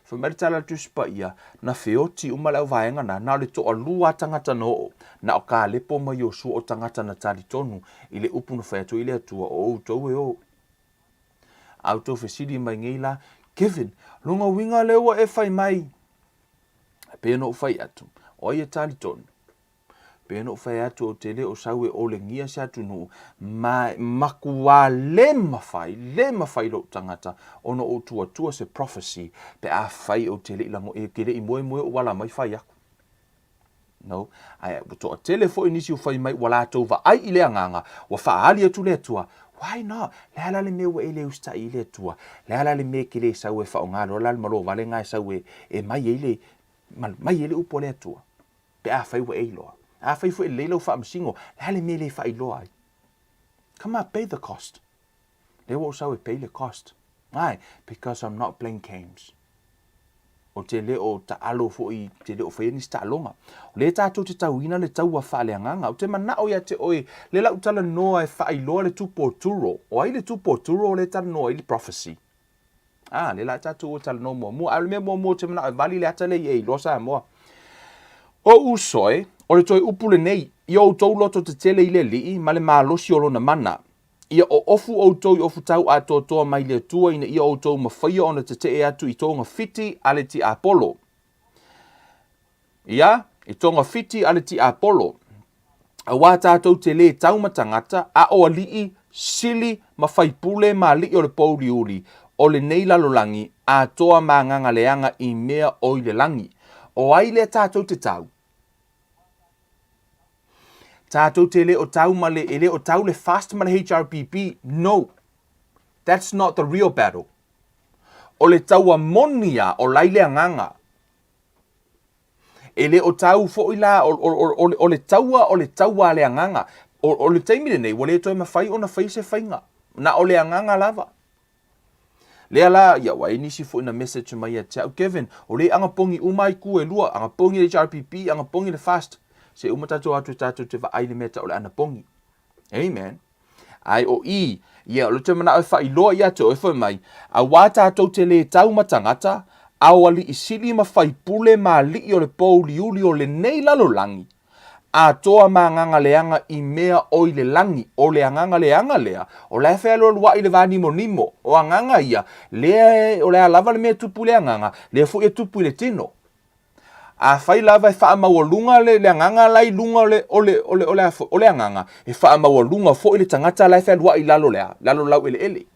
Fai mai le tala a le Tusi Paia, na feoti uma le auvaega na, na o le toalua a tagata na oo, na o Kalepo ma Iosua o tagata na talitonu i le upu na fai atu ai le Atua, o outou e o. A outou fesili mai nei la, Kevin, lona uiga lea ua e fai mai? E pei ona ou fai atu, o ai e talitonu? Pei ona ou fai atu ou te le o sau e olegia se atunuu, ma e makuā le mafai, le mafai lou tagata ona ou tuatua se prophecy pe afai ou te le i lago, ou te le i moemoe ou ala mai fai aku. No. Ae ua toatele foi nisi ua fai mai ua latou vaai i le agaga, ua faaali atu le Atua. Why not? Le a la le mea ua e le usitai i le Atua? Le a la le mea e te le sau e faaaoga loa la le malo vale na e sau e, e mai ai le, mai ai le upu a le Atua? Pe afai ua e iloa. Afai foi e lelei lau faamasino, le a le mea e le faailoa ai? Come on, pay the cost. Lea ua ou sau e pay le cost. Why? Because I'm not playing games. Ou te le o taalo foi, te le o faia nisi taaloga. O lea tatou te tauina le taua faaleagaga. Ou te manao ia te oe, le lau talanoa e faailoa le tupu o Turo. O ai le tupu o Turo lea e talanoa ai le prophecy? A, lea la tatou o talanoa muamua. A o le mea muamua ou te manao e vali le ata lea i e iloa Samoa. O uso e, o le toe upu lenei, i o outou loto tetele i le Alii ma le malosi o lona mana. Ia oofu outou i ofutau atoatoa mai le Atua ina ia outou mafaia ona tetee atu i togafiti a le tiapolo. Ia, i togafiti a le tiapolo. Aua tatou te lē tau ma tagata, a o alii, sili, ma faipule ma alii o le pouliuli o lenei lalolagi atoa ma agaga leaga i mea o i le lagi. O ai lea tatou te tau? Tatou te le o tau ma le, e le o tau le fast ma le HRPP. No. That's not the real battle. O le taua moni a o lai le agaga. E le o tau foi la, o, o, o, o, o le taua, o le taua a le agaga. O, o le taimi lenei, ua le toe mafai ona fai se faiga. Na o le agaga lava. Lea la, ia, ua i ai nisi foi na message mai ia te au, Kevin, o lea i anapogi uma ai ku e lua, anapogi le HRPP, anapogi le FAST. Se uma tatou atu e tatou te vaai le mea tau o le anapogi. Amen. Ae o i, ia, o le toe manao e faailoa ia te oe fai mai, auā tatou te lē tau ma tagata, a o alii sili ma faipule ma alii o le pōuliuli o lenei lalolagi, Atoa ma agaga leaga i mea o i le lagi. O le agaga leaga lea, o la e fealualuaʻi i le vānimonimo. O agaga ia, lea o le a lava le mea e tupu i le agaga, lea foi e tupu i le tino. Afai lava e faamaualuga le, le agaga la i luga o le, o le, o le, o le, a foi, o le agaga, e faamaualuga foi le tagata la e fealuaʻi i lalo o le a? Lalo o le laueleele.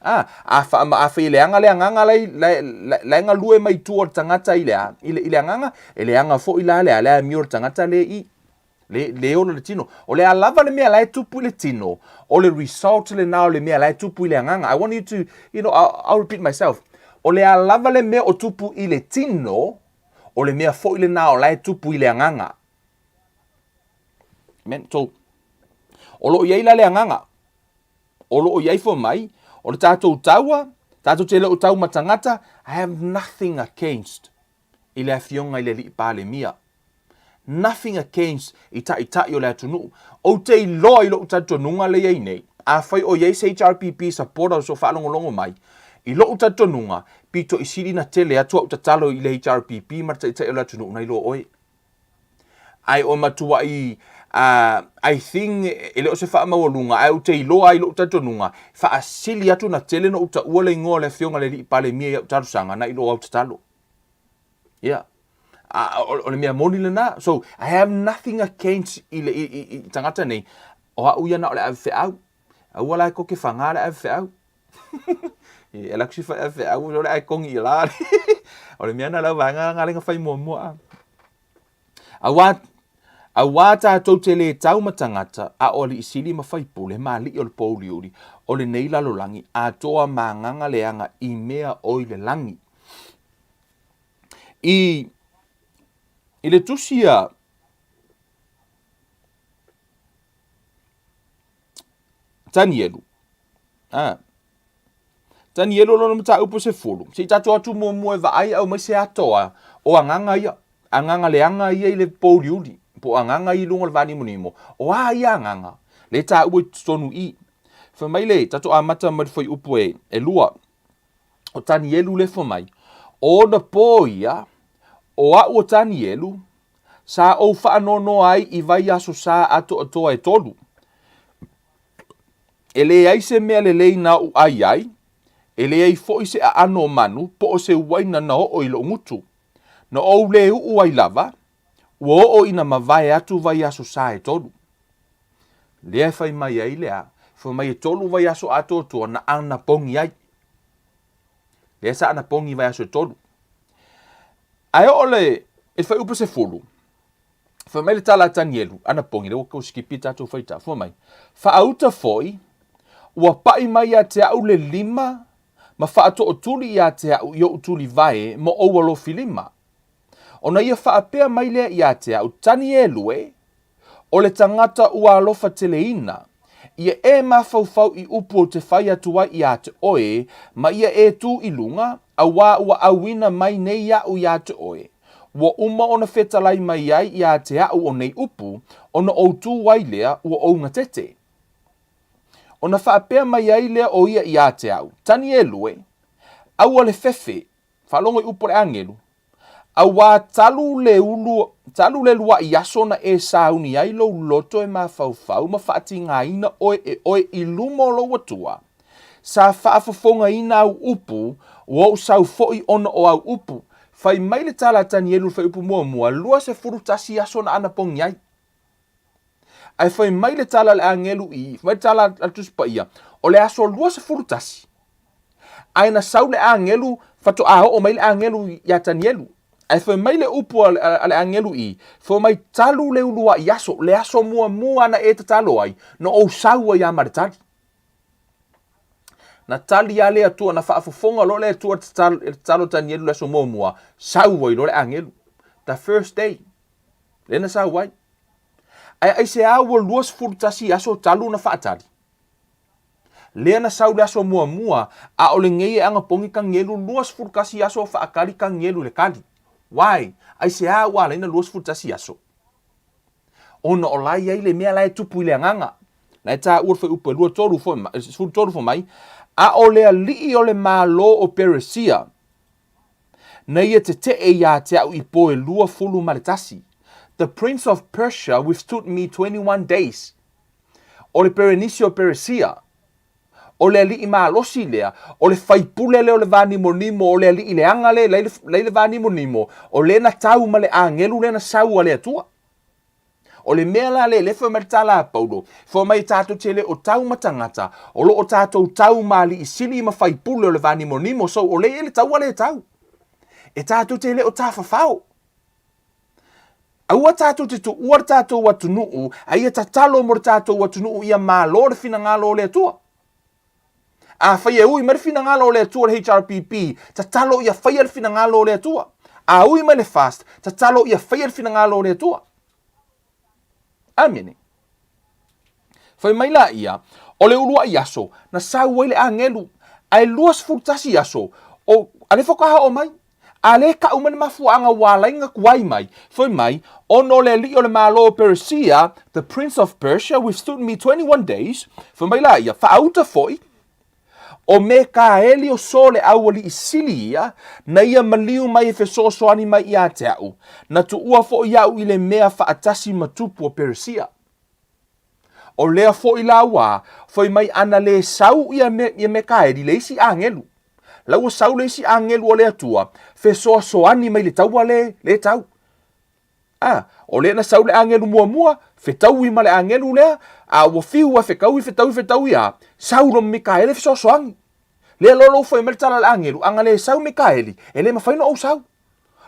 A, a wha, a whai le anga le agaga lai, lai, lai, lai galue mai tua o le tagata i le a, i le, i le agaga, e leaga foi la le a, le amio o le tagata le i, le, le ola le tino. O le a lava le mea la e tupu i le tino, o le result lena o le mea la e tupu i le agaga. I want you to, you know, I'll, I'll repeat myself. O le a lava le mea o tupu i le tino, o le mea foi lena o la e tupu i le agaga. Amen. So, o lo o i ai la le agaga, O lo o i ai fua mai, o le tatou taua, tatou te le o tau ma tagata, I have nothing against i le Afioga i le Alii Palemia. Nothing against i Taitai o le atunuu. Ou te iloa i lou talitonuga le i ai nei, afai o i ai se HRPP supporter o so faalogologo mai, i lou talitonuga, pito i sili na tele atu au tatalo i le HRPP ma le Taitai o le atunuu nai lo oe. Ae o matuai uh, I think e le o se faamaualuga ae ou te iloa ai lou talitonuga faasili atu na tele na ou taua le igoa o le afioga le alii Palemia i au talosaga na i lo au tatalo. Yeah. A, o, o le mea moni lena. So, I have nothing against i le i, i, i tagata nei. O au ia na o le ave feau. Aua la e koke whangā le ave feau. E la kusi whai feau, o le ai kongi i la. O le mea na lau vaega ngā lenga whai muamua. Auā, auā tātou te lē tau ma tangata, a o alii sili ma faipule, ma alii o le pōuliuli, o lenei lalolagi, atoa ma agaga leaga i mea o i le lagi. I, i le tusi a, Tanielu, a, Tanielu lona mataupu sefulu, se i tatou atu muamua e vaai au mai se atoa o agaga ia, agaga leaga ia i le pouliuli, po o agaga ia i luga o le vanimonimo, o a ia agaga? Le taua i totonu i. Fai mai le, tatou amata mai le fuaiupu e, e lua, o Tanielu le fai mai, o ona pō ia, o a'u o Tanielu, sa ou faanoanoa ai i vaiaso sa atoatoa e tolu. E leai se mea lelei na oʻu ʻai ai, e leai foi se ʻaʻano o manu po o se uaina na oo i loʻu gutu. Na ou lē uʻu ai lava, ua oo ina mavae atu vaiaso sa e tolu. Lea e fai mai ai le a, fai mai e tolu vaiaso atoatoa na anapogi ai. Lea sa anapogi vaiaso e tolu. Ae oo le, i le fuaiupu sefulu, Fai mai le tala a Tanielu, anapogi, lea ua tau sikipi tatou faitau. Fai mai, Faauta foi, ua paʻi mai ia te aʻu le lima ma faatootuli ia te aʻu i oʻu tulivae ma ou alofi lima. Ona ia faapea mai lea ia te aʻu, Tanielu e, o le tagata ua alofa teleina, ia e mafaufau i upu ou te fai atu ai iā te oe, ma ia e tū i luga, auā ua ʻauina mai nei iaʻu iā te oe. Ua uma ona fetalai mai ai iā te aʻu o nei upu, ona ou tū ai lea, ua ou gatete. Ona faapea mai ai lea o ia iā te aʻu, Tanielu e, aua le fefe, faalogo i upu o le agelu, auā talu le ulu, talu le luaʻi aso na e sauni ai lou loto e mafaufau ma faatigāina oe e oe i luma o lou Atua. Sa faafofogaina au upu, ua ou sau foi ona o au upu. Fai mai le tala a Tanielu le fuaiupu muamua, 21 aso na anapogi ai. Ae fai mai le tala a le agelu i, fai mai le tala a le Tusi Paia, o le aso 21. Ae na sau le agelu, faatoa oo mai le agelu iā Tanielu. Ae fai mai le upu a, a, a le agelu i, fai mai talu le uluai aso, le aso muamua na e tatalo ai, na ou sau ai a ma le tali. Na tali a le Atua, na faafofoga loa le Atua i le tatalo a Tanielu le aso muamua, sau ai loa le agelu. The first day, lea na sau ai. Ae aisea ua 21 aso talu na faatali? Lea na sau le aso muamua, a o lenei e agapogi Tanielu 21 aso o faakali Tanielu i le kali. Why? Aisea ua ala ai na 21 aso? Ona o la i ai le mea la e tupu i le agaga. La e taua le fuaiupu e 23 foi mai, 13 foi mai, a o le alii o le Malo o Peresia, na ia teteʻe iā te aʻu i po e 21. The prince of Persia withstood me 21 days. O le Perenisi o Peresia, o le aliʻi malosi lea, o le faipule lea o le vānimonimo, o le aliʻi leaga lea la i le vānimonimo, o lea na tau ma le āgelu lea na sau a le Atua. O le mea la lea, lea fai mai le tala a Paulo, fai mai e tātou te le o tau ma tagata, o lo o tātou tau ma aliʻi sili ma faipule o le vānimonimo, so o lea i le taua lea e tau. E tātou te le o tāwhawhao. Aua tātou te tuua le tātou atunuu, a ia tatalo mo le tātou atunuu ia malo le finagalo o le Atua. Afai e ui mai le finagalo o le Atua le HRPP, tatalo ia faia le finagalo o le Atua. A ui mai le FAST, tatalo ia faia le finagalo o le Atua. Amene. Fai mai la ia, o le uluai aso, na sau ai le agelu, ae 21 aso, o, a le faatoa oo mai. A lē ka'u mai le mafuaaga ua ala ai ona tuai mai, fai mai, ona o le aliʻi o le Malo o Peresia, the prince of Persia withstood me 21 days, fai mai la ia, faauta foi, o Mekaeli o so le aualiʻi sili ia, na ia maliu mai e fesoasoani mai ia te a'u, na tuua foi a'u i le mea faatasi ma tupu o Peresia. O lea foi la ua fai mai ana lē sau ia, ia Mekaeli le isi agelu. La ua sau le isi agelu o le Atua, fesoasoani mai le taua le, le tau. A, o lea na sau le agelu muamua, fetaui ma le agelu lea, a ua fiu a fetaui, fetaui, fetaui a, sau lo Mikaele fesoasoani. Lea loa lou fai mai le tala a le agelu, ana le sau Mikaeli, e le mafai ona ou sau.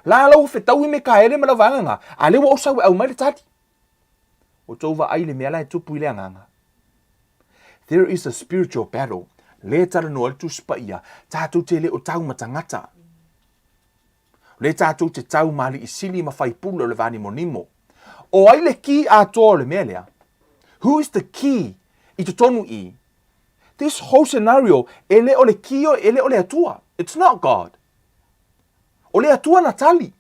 La la ua fetaui Mikaele ma lau vaega na, a lea ua ou sau e aumai le tali. O tou vaai le mea la e tupu i le agaga. There is a spiritual battle. Le talanoa le Tusi Paia, tātou te le o tau ma tagata. Le tātou te tau ma aliʻi sili ma faipule o le vānimonimo. O ai le kī atoa o le mea lea? Who is the key i totonu i? This whole scenario, e le o le kī o, e le o le Atua. It's not God. O le Atua na tali.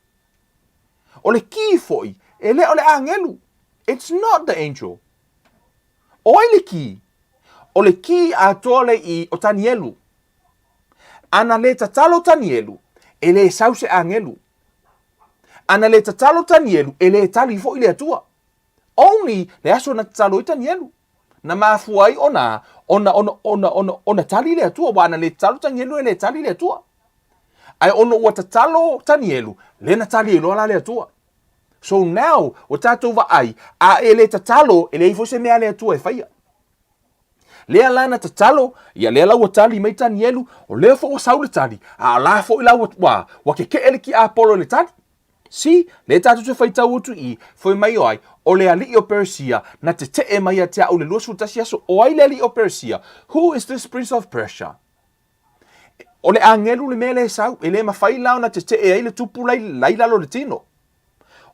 O le kī foi, e le o le agelu. It's not the angel. O ai le kī? O le kī atoa le i o Tanielu. Ana le tatalo Tanielu, e le sau se agelu. Ana le tatalo Tanielu, e le tali foi le Atua. Only le aso na tatalo ai Tanielu. Na mafua ai ona, ona, ona, ona, ona, ona tali le Atua. Ua ana le tatalo Tanielu, e le tali le Atua. Ae ona ua tatalo Tanielu, lea na tali ai loa la le Atua. So now, ua tatou vaai, a e le tatalo, e leai foi se mea a le Atua e faia. Lea la na tatalo, ia lea la ua tali mai Tanielu, o lea foi ua sau le tali, a o la foi la ua, ua, ua kekeʻe le kiapolo i le tali. See, lea tatou te faitau atu i, fai mai o ai, o le aliʻi o Peresia, na teteʻe mai ia te a'u le 21 aso, o ai le aliʻi o Peresia? Who is this prince of Persia? O le agelu le mea lea e sau, e le mafai la ona teteʻe ai le tupu la i lalo o le tino.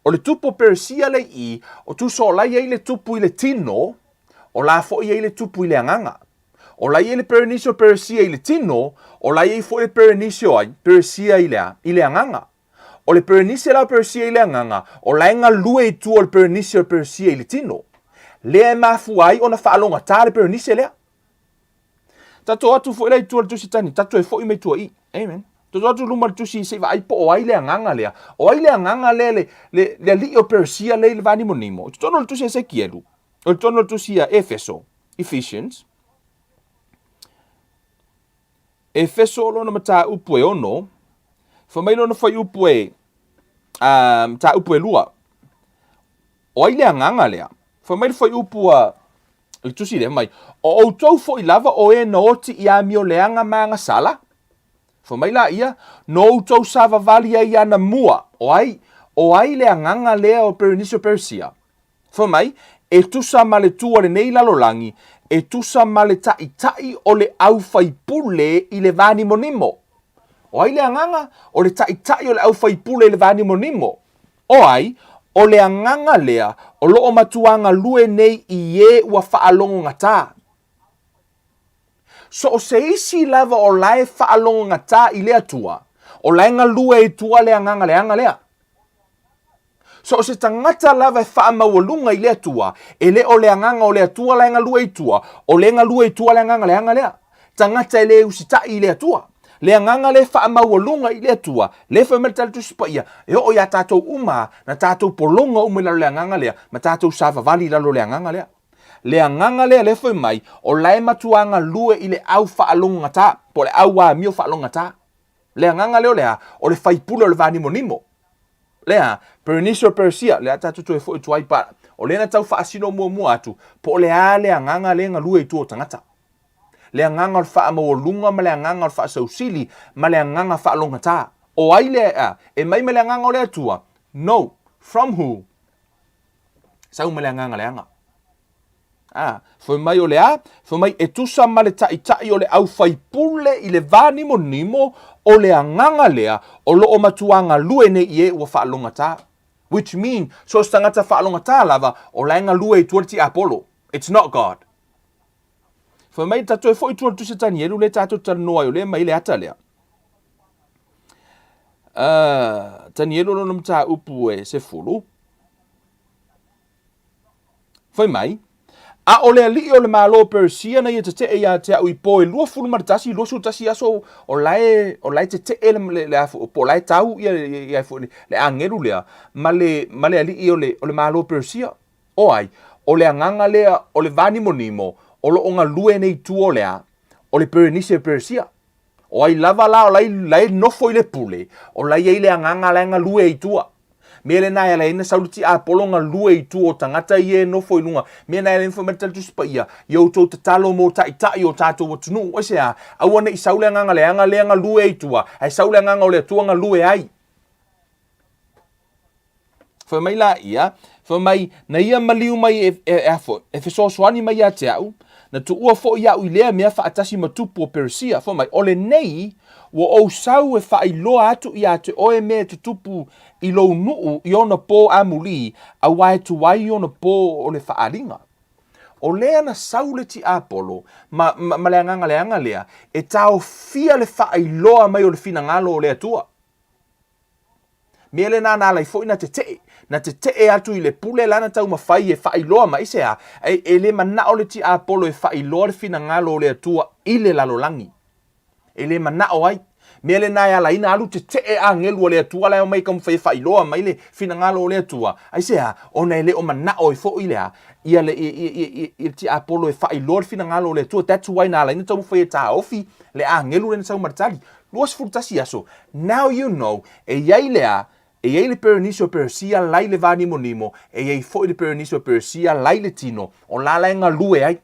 O le tupu o Peresia le i, o tusa o la i ai le tupu i le tino, o la foi i ai le tupu i le agaga. O la i ai le Perenisi o Peresia i le tino, o la i ai foi le Perenisi o ai, Peresia i le a, i le agaga. O le Perenisi la o Peresia i le agaga, o la e galue i tua o le Perenisi o Peresia i le tino. Lea e mafua ai ona faalogata le Perenisi lea. Tatou atu foi la i tua le tusi tani, tatou e foi mai tua i. Amen. Tatou atu luma le tusi se i vaai po o ai le agaga lea. O ai le agaga lea le, le, le aliʻi o Peresia lea i le vānimonimo. I totonu o le tusi a Esekielu, o le totonu o le tusi a Efeso, Ephesians. Efeso lona mataupu e ono, fai mai lona fuaiupu e, uh, mataupu e lua. O ai le agaga lea? Fai mai le fuaiupu a le tusi lea mai, o outou foi lava o e na oti i amio leaga ma agasala, fai mai la ia, no outou savavali ai ana mua, o ai, o ai le agaga lea o Perenisi o Peresia? Fai mai, e tusa ma le tu a lenei lalolagi, e tusa ma le ta'ita'i o le aufaipule i le vānimonimo. O ai le agaga? O le ta'ita'i o le aufaipule i le vānimonimo. O ai? O le agaga lea o lo o matua galue nei i e ua faalogogata. So o se isi lava o la e faalogogata i le Atua, o la e galue ai tua le agaga leaga lea. So o se tagata lava e faamaualuga i le Atua, e le o le agaga o le Atua la e galue i tua, o le galue i tua le agaga leaga lea. Tagata e le usitaʻi i le Atua. Le agaga lea e faamaualuga i le Atua, lea fai mai le Tala Tusi Paia, e oo iā tatou uma na tatou pologa uma i lalo o le agaga lea, ma tatou savavali i lalo o le agaga lea. Le agaga lea lea fai mai, o la e matuā galue i le au faalogogata, po o le au amio faalogogata. Le agaga lea o le a? O le faipule o le vanimonimo. Lea, Berenice o Peresia, lea tatou toe foi atu ai pa, o lea na tau faasino muamua atu, po o le a le agaga lea e galue i tua o tagata. Le agaga o le faamaualuga ma le agaga o le faasausili ma le agaga faalogata. O ai le a? E mai ma le agaga o le Atua? No. From who? Sau ma le agaga leaga. A, fai mai o le a? Fai mai e tusa ma le taitai o le aufaipule i le vānimonimo o le agaga lea o lo o matuā galue nei i e ua faalogata. Which mean, so o se tagata faalogata lava, o la e galue i tua le tiapolo. It's not God. Fai mai, ta toe foi i tua le Tusi a Tanielu lea tatou te talanoa ai, o lea e mai le ata lea. Uh, Tanielu lona mataupu e 10. Fai mai, A o le alii o le Malo o Peresia na ia teteʻe iā te a'u i pō e 21, 21 aso o la e, o la e teteʻe le, le, le, po o la e tau ia, ia, ia, le, le agelu lea ma le, ma le alii o le, o le Malo o Peresia. O ai? O le agaga lea o le vānimonimo o lo o galue nei i tua o le a? O le Perenise o Peresia. O ai lava la o la la e nofo i le pule, o la i ai le agaga la e galue i tua. Mea lena e ala ai na sau le tiapolo galue i tua o tagata ia e nofo i luga. Mea na e ala ai na fai mai le Tala Tusi Paia, ia outou tatalo mo taitai o tatou atunuu. Aisea? Aua ne i sau le agaga leaga lea galue ai i tua, ae sau le agaga o le Atua galue ai. Fai mai la ia, fai mai, na ia maliu mai e, e, e, afo, e fesoasoani mai ia te au, na tuua foi iaʻu i lea mea faatasi ma tupu o Peresia. Fai mai, o lenei, ua ou sau e faailoa atu iā te oe mea e tutupu i lou nuu i ona pō amulī, auā e tuai ona pō o le faaaliga. O lea na sau le tiapolo ma, ma, ma le agaga leaga lea, e taofia le faailoa mai o le finagalo o le Atua. Mea lena na ala ai foi na teteʻe, na teteʻe atu i le pule la na taumafai e faailoa mai se a, e, e le manao le tiapolo e faailoa le finagalo o le Atua i le lalolagi. E le manao ai. Mea lena e ala ai na alu teteʻe agelu a le Atua la e omai e taumafai e faailoa mai le finagalo o le Atua. Aisea? Ona e le o manao ai foi le a, ia le, ia, ia, ia, ia, ia le tiapolo e faailoa le finagalo o le Atua. That's why na ala ai na taumafai e taofi le agelu lea na sau ma le tali. 21 aso, now you know, e i ai le a, e i ai le Perenise o Peresia la i le vānimonimo, e i ai foi le Perenise o Peresia la i le tino, o la la e galue ai.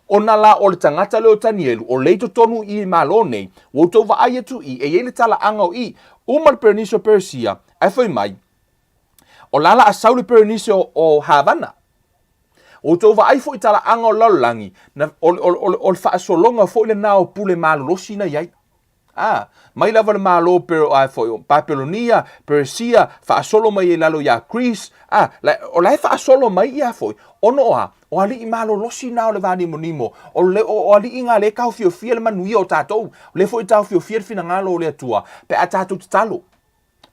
Ona la o le tagata lea o Tanielu, o lea i totonu i i Malo nei, ua outou vaai atu i, e i ai le talaaga o i, uma le Perenise o Peresia, ae fai mai, o la la a sau le Perenise o, o Havana. Ua outou vaai foi i talaaga o le lalolagi, na, o, o, o, o le faasologa foi lena o pule malolosi na i ai. A, mai lava le Malo per, a, foi, o Papelonia, Peresia, faasolo mai ai lalo iā Greece, a, la, o la e faasolo mai ia foi, ona o a? O alii malolosi na o le vānimonimo, o, le, o, o alii ngā le taofiofia le manuia o tatou, o lea foi e taofiofia le finagalo o le Atua, pe a tatou tatalo.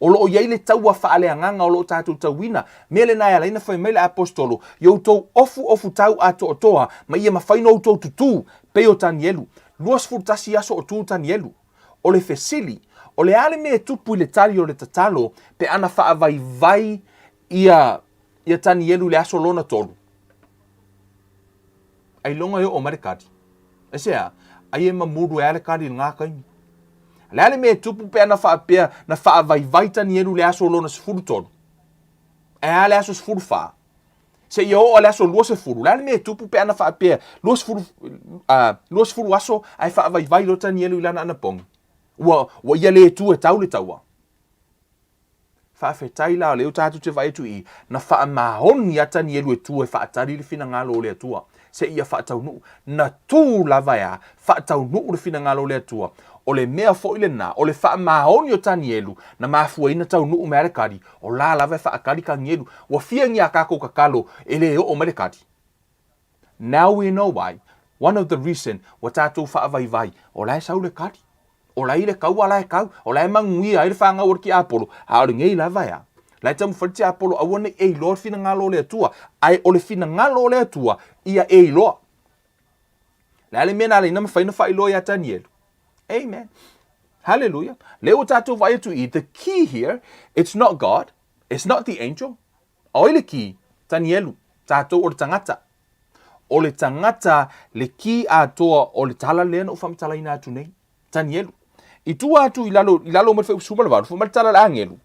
O lo o i ai le taua faaleagaga o lo o tatou tauina. Mea lena e ala ai na fai mai le Aposetolo, I outou ofuofu tau atoatoa, ma ia mafai ona outou tutū, pei o Tanielu. 21 aso o tū Tanielu. O le fesili, o le a le mea e tupu i le tali o le tatalo pe ana faavaivai ia ia Tanielu i le aso lona tolu? Ailoga e oo mai le kali. Aisea? Ai e mamulu e a le kali i le ngā kaimi. Le a le mea e tupu pe ana faapea na faavaivai Tanielu i le aso lona 13? Ae a le aso 14? Seia oo a le aso 20, le a le mea e tupu pe ana faapea 20, uh, 20 aso ae faavaivai loa Tanielu i lana anapogi? Ua, ua ia le tu e tau le taua. Faafetai la o lea ua tatou te vaai atu i i, na faamaoni a Tanielu e tu e faatali le finagalo o le Atua seia faataunuu. Na tu lava e a faataunuu le finagalo o le Atua. O le mea foi lena, o le faamaoni o Tanielu na mafua ai na taunuu mai a le kali, o la lava e faakali Tanielu. Ua fia ni a kakou tatalo e le oo mai le kali. Now we know why. One of the reason ua tatou faavaivai, o la e sau le kali. O la i le kaua la e kau, o la e manuia ai le whāngau o le tiapolo, a o lenei lava ea. La e taumafai le tiapolo aua ne i e iloa le finagalo o le Atua, ae o le finagalo o le Atua, ia e iloa. Le a le mea na ala ai na mafai ona faailoa iā Tanielu? Amen. Hallelujah. Lea ua tatou vaai atu i the key here, it's not God, it's not the angel. O ai le kī? Tanielu, tatou o le tagata. O le tagata le kī atoa o le tala lea na ou faamatalaina atu nei. Tanielu. I tua atu i lalo, i lalo mai le fuaiupu 18, fai mai le tala a le agelu,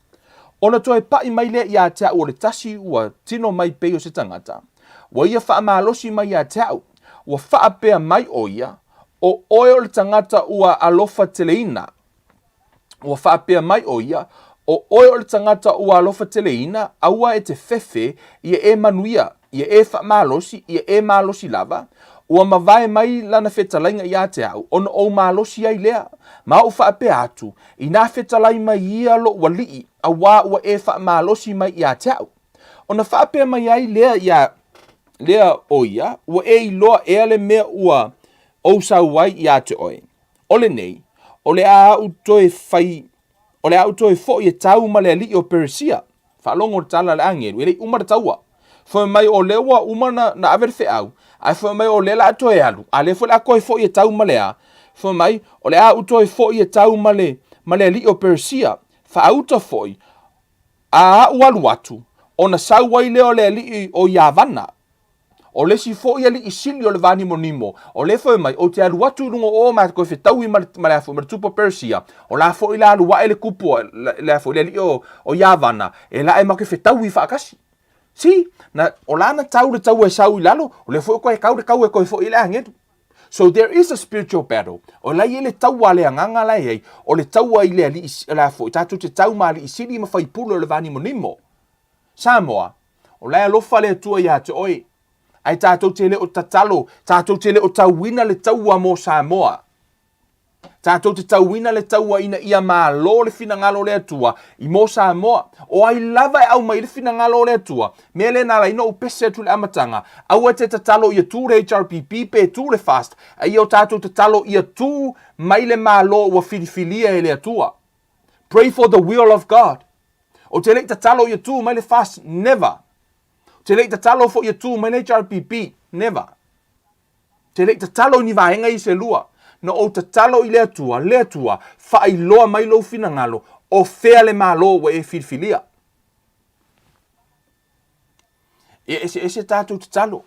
Ona toe paʻi mai lea iā te a'u o le tasi ua tino mai pei o se tagata, ua ia faamalosi mai iā te a'u, ua faapea mai ʻo ia, ʻO ʻoe o le tagata ua alofa teleina. Ua faapea mai ʻo ia, ʻO ʻoe o le tagata ua alofa teleina, aua e te fefe, ia e manuia, ia e faamalosi, ia e malosi lava. Ua mavae mai lana fetalaiga iā te a'u, ona ou malosi ai lea. Ma oʻu faapea atu, Inā fetalai mai ia loʻu aliʻi, auā ua e faamalosi mai iā te a'u. Ona faapea mai ai lea iā lea ʻo ia, ua e iloa ea le mea ua ou sau ai iā te ʻoe. ʻO lenei, o le a aʻu toe fai, o le a aʻu toe foʻi e tau ma le aliʻi o Peresia. Faalogo le tala a le agelu, e le i uma le taua. Fai mai o lea ua uma na, na ave le feau, ae fai mai o lea la a toe alu, a lea foi la a toe foʻi e tau ma le a. Fai mai, o le a aʻu toe foʻi e tau ma le, ma le aliʻi o Peresia. Faauta foʻi, a aʻu alu atu, ona sau ai lea o le aliʻi o Iavana. O le isi foi aliʻi sili o le vā nimonimo, o lea fai mai, ou te alu atu i luga o o ma koe fetaui ma le, ma le a foi, ma le tupu o Persia, o la foi la alu aʻe le kupu, le a foi, le aliʻi o, o Iavana, e la e ma koe fetaui faatasi. See, na, o la na tau le taua e sau i lalo, o lea foi o koe kau le kau e koe foi i le agelu. So there is a spiritual battle. O la i le taua a le agaga la e ai, o le taua i le aliʻi, le a foi, tatou te tau ma aliʻi sili ma faipule o le vā nimonimo. Samoa, o la e alofa le Atua iā te oe, ae tatou te le o tatalo, tatou te le o tauina le taua mo Samoa. Tatou te tauina le taua ina ia malo le finagalo o le Atua i mo Samoa. O ai lava e aumai le finagalo o le Atua, mea lea na ala ai na ou pese atu i le amataga, aua te tatalo ia tu le HRPP pe tu le FAST, a ia o tatou tatalo ia tu mai le Malo ua filifilia e le Atua. Pray for the will of God. Ou te le i tatalo ia tu mai le FAST, never. Ou te le i tatalo foi ia tu mai le HRPP, never. Ou te le i tatalo i ni vaega ia se lua. Na ou tatalo i le Atua, le Atua, faailoa mai lou finagalo, o fea le Malo ua e filifilia. E eseese tatou tatalo.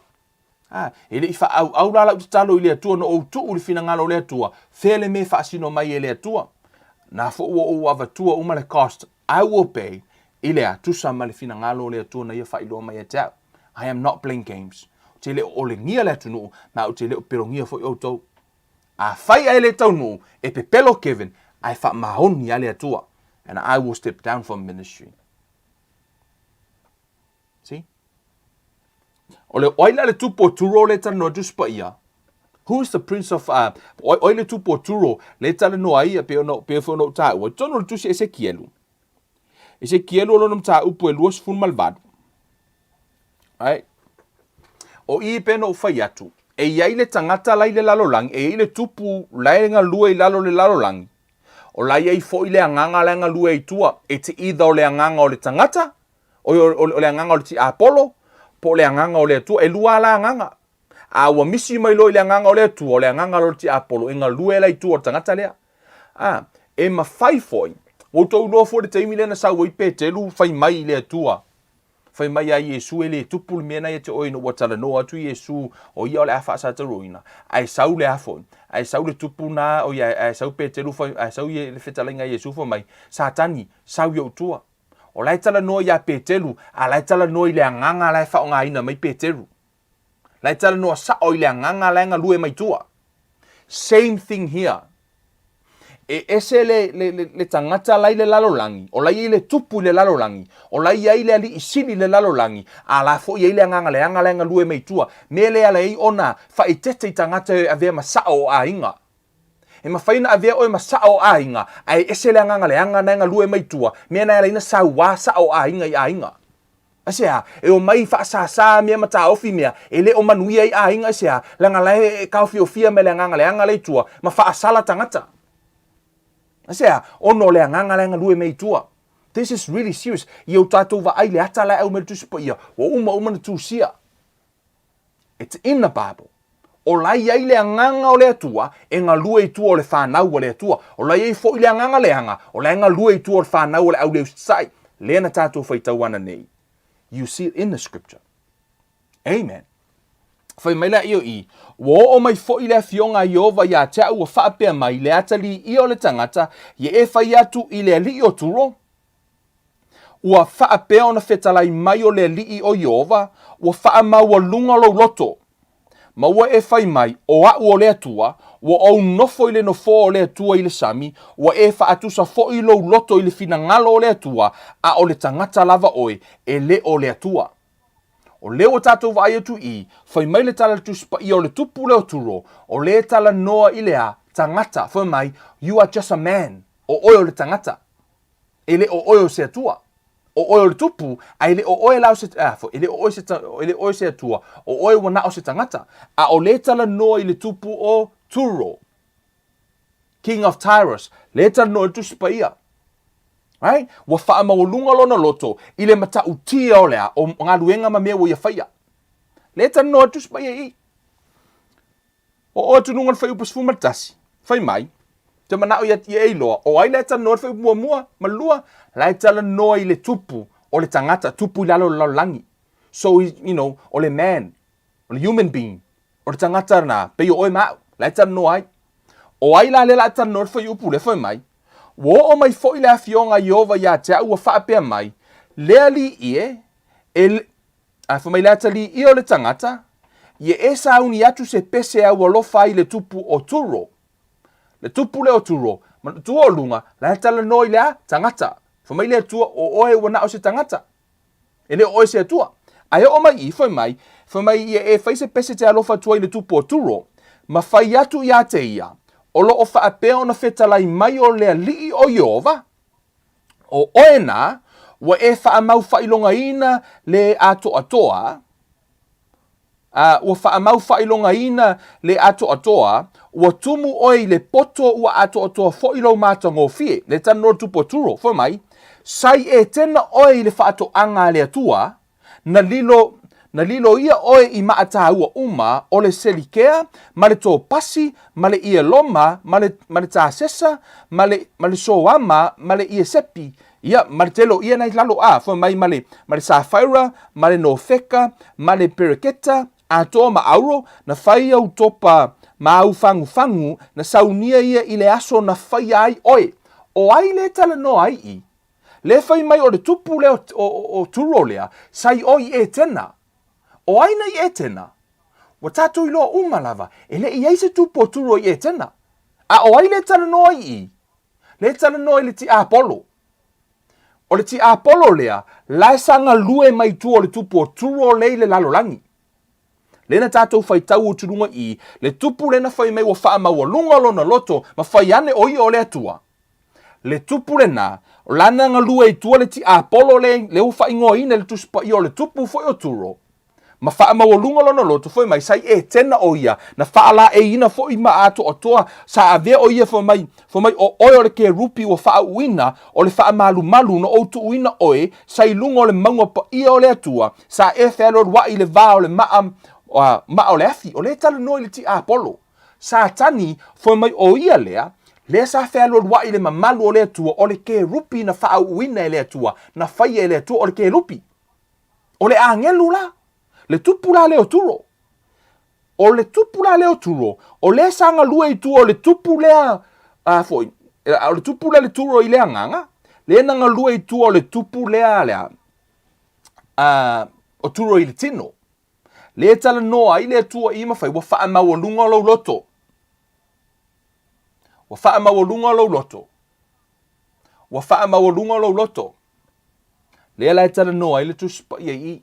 A, e le i faaauau la lau tatalo i le Atua na ou tuu i le finagalo o le Atua, fea le mea e faasino mai e le Atua? Na foi ua ou avatua uma le cost, I will pay, i le a, tusa ma le finagalo o le Atua na ia faailoa mai ia te au. I am not playing games. Ou te le o olegia le atunuu, ma ou te le o pelogia foi outou. Afai ae le taunuu, e pepelo Kevin, ae faamaoni a le Atua. And I will step down from ministry. See? O le oi la le tupu o Turo le talanoa Tusi Paia. Who is the prince of uh, oi, oi le tupu o Turo le talanoa ia pe ona pe foi ona taua. Tonu le tusi Esekielu. Esekielu o lona mataupu e 28. Right? O i pe no fai atu. E iai le tagata la i le lalolagi, e iai le tupu la e galue i lalo le lalolagi. O la iai foi le agaga la e galue ai tua. It's either o le agaga o le tagata, O, o, o le agaga o le tiapolo, po o le agaga o le Atua. E lua la agaga. A ua misi mai loa i le agaga o le Atua, o le agaga loa o le tiapolo, e galue la i tua o le tagata lea. A, e mafai foi, ua outou iloa foi le taimi lea na sau ai Petelu fai mai i le Atua, fai mai ia Iesu e le tupu le mea na ia te oe ina ua talanoa atu Iesu o ia o le a faasatauroina, ae sau le a foi, ae sau le tupu na, o ia, ae sau Petelu fai, ae sau le fetalaiga a Iesu fai mai, Satani, sau i ou tua. O la e talanoa iā Peteru, a la e talanoa i le agaga la e faaaogaina mai Peteru. La e talanoa sao i le agaga la e galue mai tua. Same thing here. E ese le, le, le, le tagata la i le lalolagi, o la i ai le tupu i le lalolagi, o la i ai le alii sili i le lalolagi, a la foi i ai le agaga leaga la e galue mai tua. Mea lea ala ai ona faaeteete i tagata e avea ma sao o aiga. E mafai ona avea oe ma sao o aiga, ae ese le agaga leaga na e galue mai tua, mea na e ala ai ona sauā sao o aiga i aiga. Aisea? E omai faasāsā mea ma taofi mea, e le o manuia ai aiga aisea? Leaga la e taofiofia mai le agaga leaga la i tua, ma faasala tagata. Aisea? Ona o le agaga la e galue mai i tua. This is really serious. Ia o tatou vaai le ata la e au mai le Tusi Paia, ua uma uma ona tusia. It's in the Bible. O la e i ai le Agaga o le Atua e galue i tua o le fanau a le Atua. O la e i ai foi le agaga leaga, o la e galue i tua o le fanau a le auleusisae. Lea na tatou faitau ana nei. You see it in the scripture. Amen. Fai mai la ia i, Ua oo mai foi le afioga a Ieova iā te a'u ua faapea mai, le atalii o le tagata, ia e fai atu i le alii o Turo, ua faapea ona fetalai mai o le alii o Ieova, ua faamaualuga lou loto. Ma ua e fai mai, O a'u o le Atua, ua ou nofo i le nofoa o le Atua i le sami, ua e faatusa foi lou loto i le finagalo o le Atua, a o le tagata lava oe, e le o le Atua. O lea ua tatou vaai atu i, fai mai le tala a le Tusi Paia o le tupu lea o Turo, o lea e talanoa i le a, tagata, fai mai, you are just a man, o oe o le tagata. E le o oe o se Atua. O oe o le tupu, a e le o oe la o se, a, e le o oe se, e le o oe se Atua, o oe ua na o se tagata. A o lea e talanoa i le tupu o Turo, King of Tyrus, lea e talanoa i le Tusi Paia. Right? Ua faamaualuga lona loto i le matautia o le a, o galuega ma mea ua ia faia. Lea e talanoa i le Tusi Paia i i. O oe atu luga o le fuaiupu 11, fai mai, te manao ia ia e iloa, o ai la e talanoa i le fuaiupu muamua ma le lua? La e talanoa i le tupu o le tagata, tupu i lalo o le lalolagi. So, you know, o le man, o le human being, o le tagata na, pei o oe ma au, la e talanoa ai. O ai la lea la talanoa i le fuaiupu lea, fai mai, Ua oo mai foi le afioga a Ieova iā te a'u ua faapea mai, Le alii e, e, a fai mai le atalii ia o le tagata, ia e sauni atu se pese au alofa ai i le tupu o Turo. Le tupu lea o Turo, ma tua o luga, la e talanoa i le a? Tagata. Fai mai le Atua, o oe ua na o se tagata. E le o oe se Atua. Ae oo mai i, fai mai, fai mai ia e fai se pese te alofa atu ai i le tupu o Turo, ma fai atu iā te ia, o lo o faapea ona fetalai mai o le Alii o Ieova, o oe nā, ua e faamau faailogaina le atoatoa, a ua faamau faailogaina le atoatoa, ua tumu oe i le poto ua atoatoa foi lou matagofie. Le talanoa tupu o Turo, fai mai, Sai Etena oe i le faatoaga a le Atua, na lilo, na lilo ia oe i maataua uma o le selikea, ma le topasi, ma le ieloma, ma le, ma le tasesa, ma le, ma le soama, ma le iesepi, ia, ma le tele o ia nai lalo a, fai mai ma le, ma le safaira, ma le nofeka, ma le pereketa, atoa ma auro, na fai au topa ma au fagufagu, na saunia ia i le aso na faia ai oe. O ai le talanoa ai i? Le fai mai o le tupu lea o, o, o, o Turo lea, sa i o i Etena. O ai na i Etena? Ua tatou iloa uma lava, e le i ai se tupu o Turo i Etena. A o ai le talanoa ai i? Le talanoa i le tiapolo. O le tiapolo lea, la e sa galue mai tua o le tupu o Turo le i le lalolagi. Lea na tatou faitau atu luga i le tupu lea na fai mai ua faamaualuga lona loto ma fai ane o ia o le Atua. Le tupu lena, o lana galue i tua le tiapolo le, le ua faaigoaina i le Tusi Paia o le tupu foi o Turo, ma faamaualuga lona loto fai mai sa i Etena o ia, na faalaeiina foi ma atoatoa, sa avea o ia fai mai, fai mai o oe o le kerupi ua faauuina, o le faamalumalu na ou tuuina oe, sa i luga o le mauga paia o le Atua, sa e fealualuai i le va o le maa, maa o le afi. O lea e talanoa i le tiapolo. Satani, fai mai o ia lea, lea sa fealualuai i le mamalu o le Atua, o le kerupi na faauuina e le Atua, na faia e le Atua, o le kerupi. O le agelu la, le tupu la lea o Turo. O le tupu la lea o Turo, o lea sa galue i tua o le tupu lea, a foi, o le tupu lea le Turo i le agaga, lea na galue i tua o le tupu lea, lea, a, o Turo i le tino. Lea e talanoa ai le Atua i mafai ua faamaualuga lou loto. Ua faamaualuga lou loto. Ua faamaualuga lou loto. Lea la e talanoa ai le Tusi Paia i i.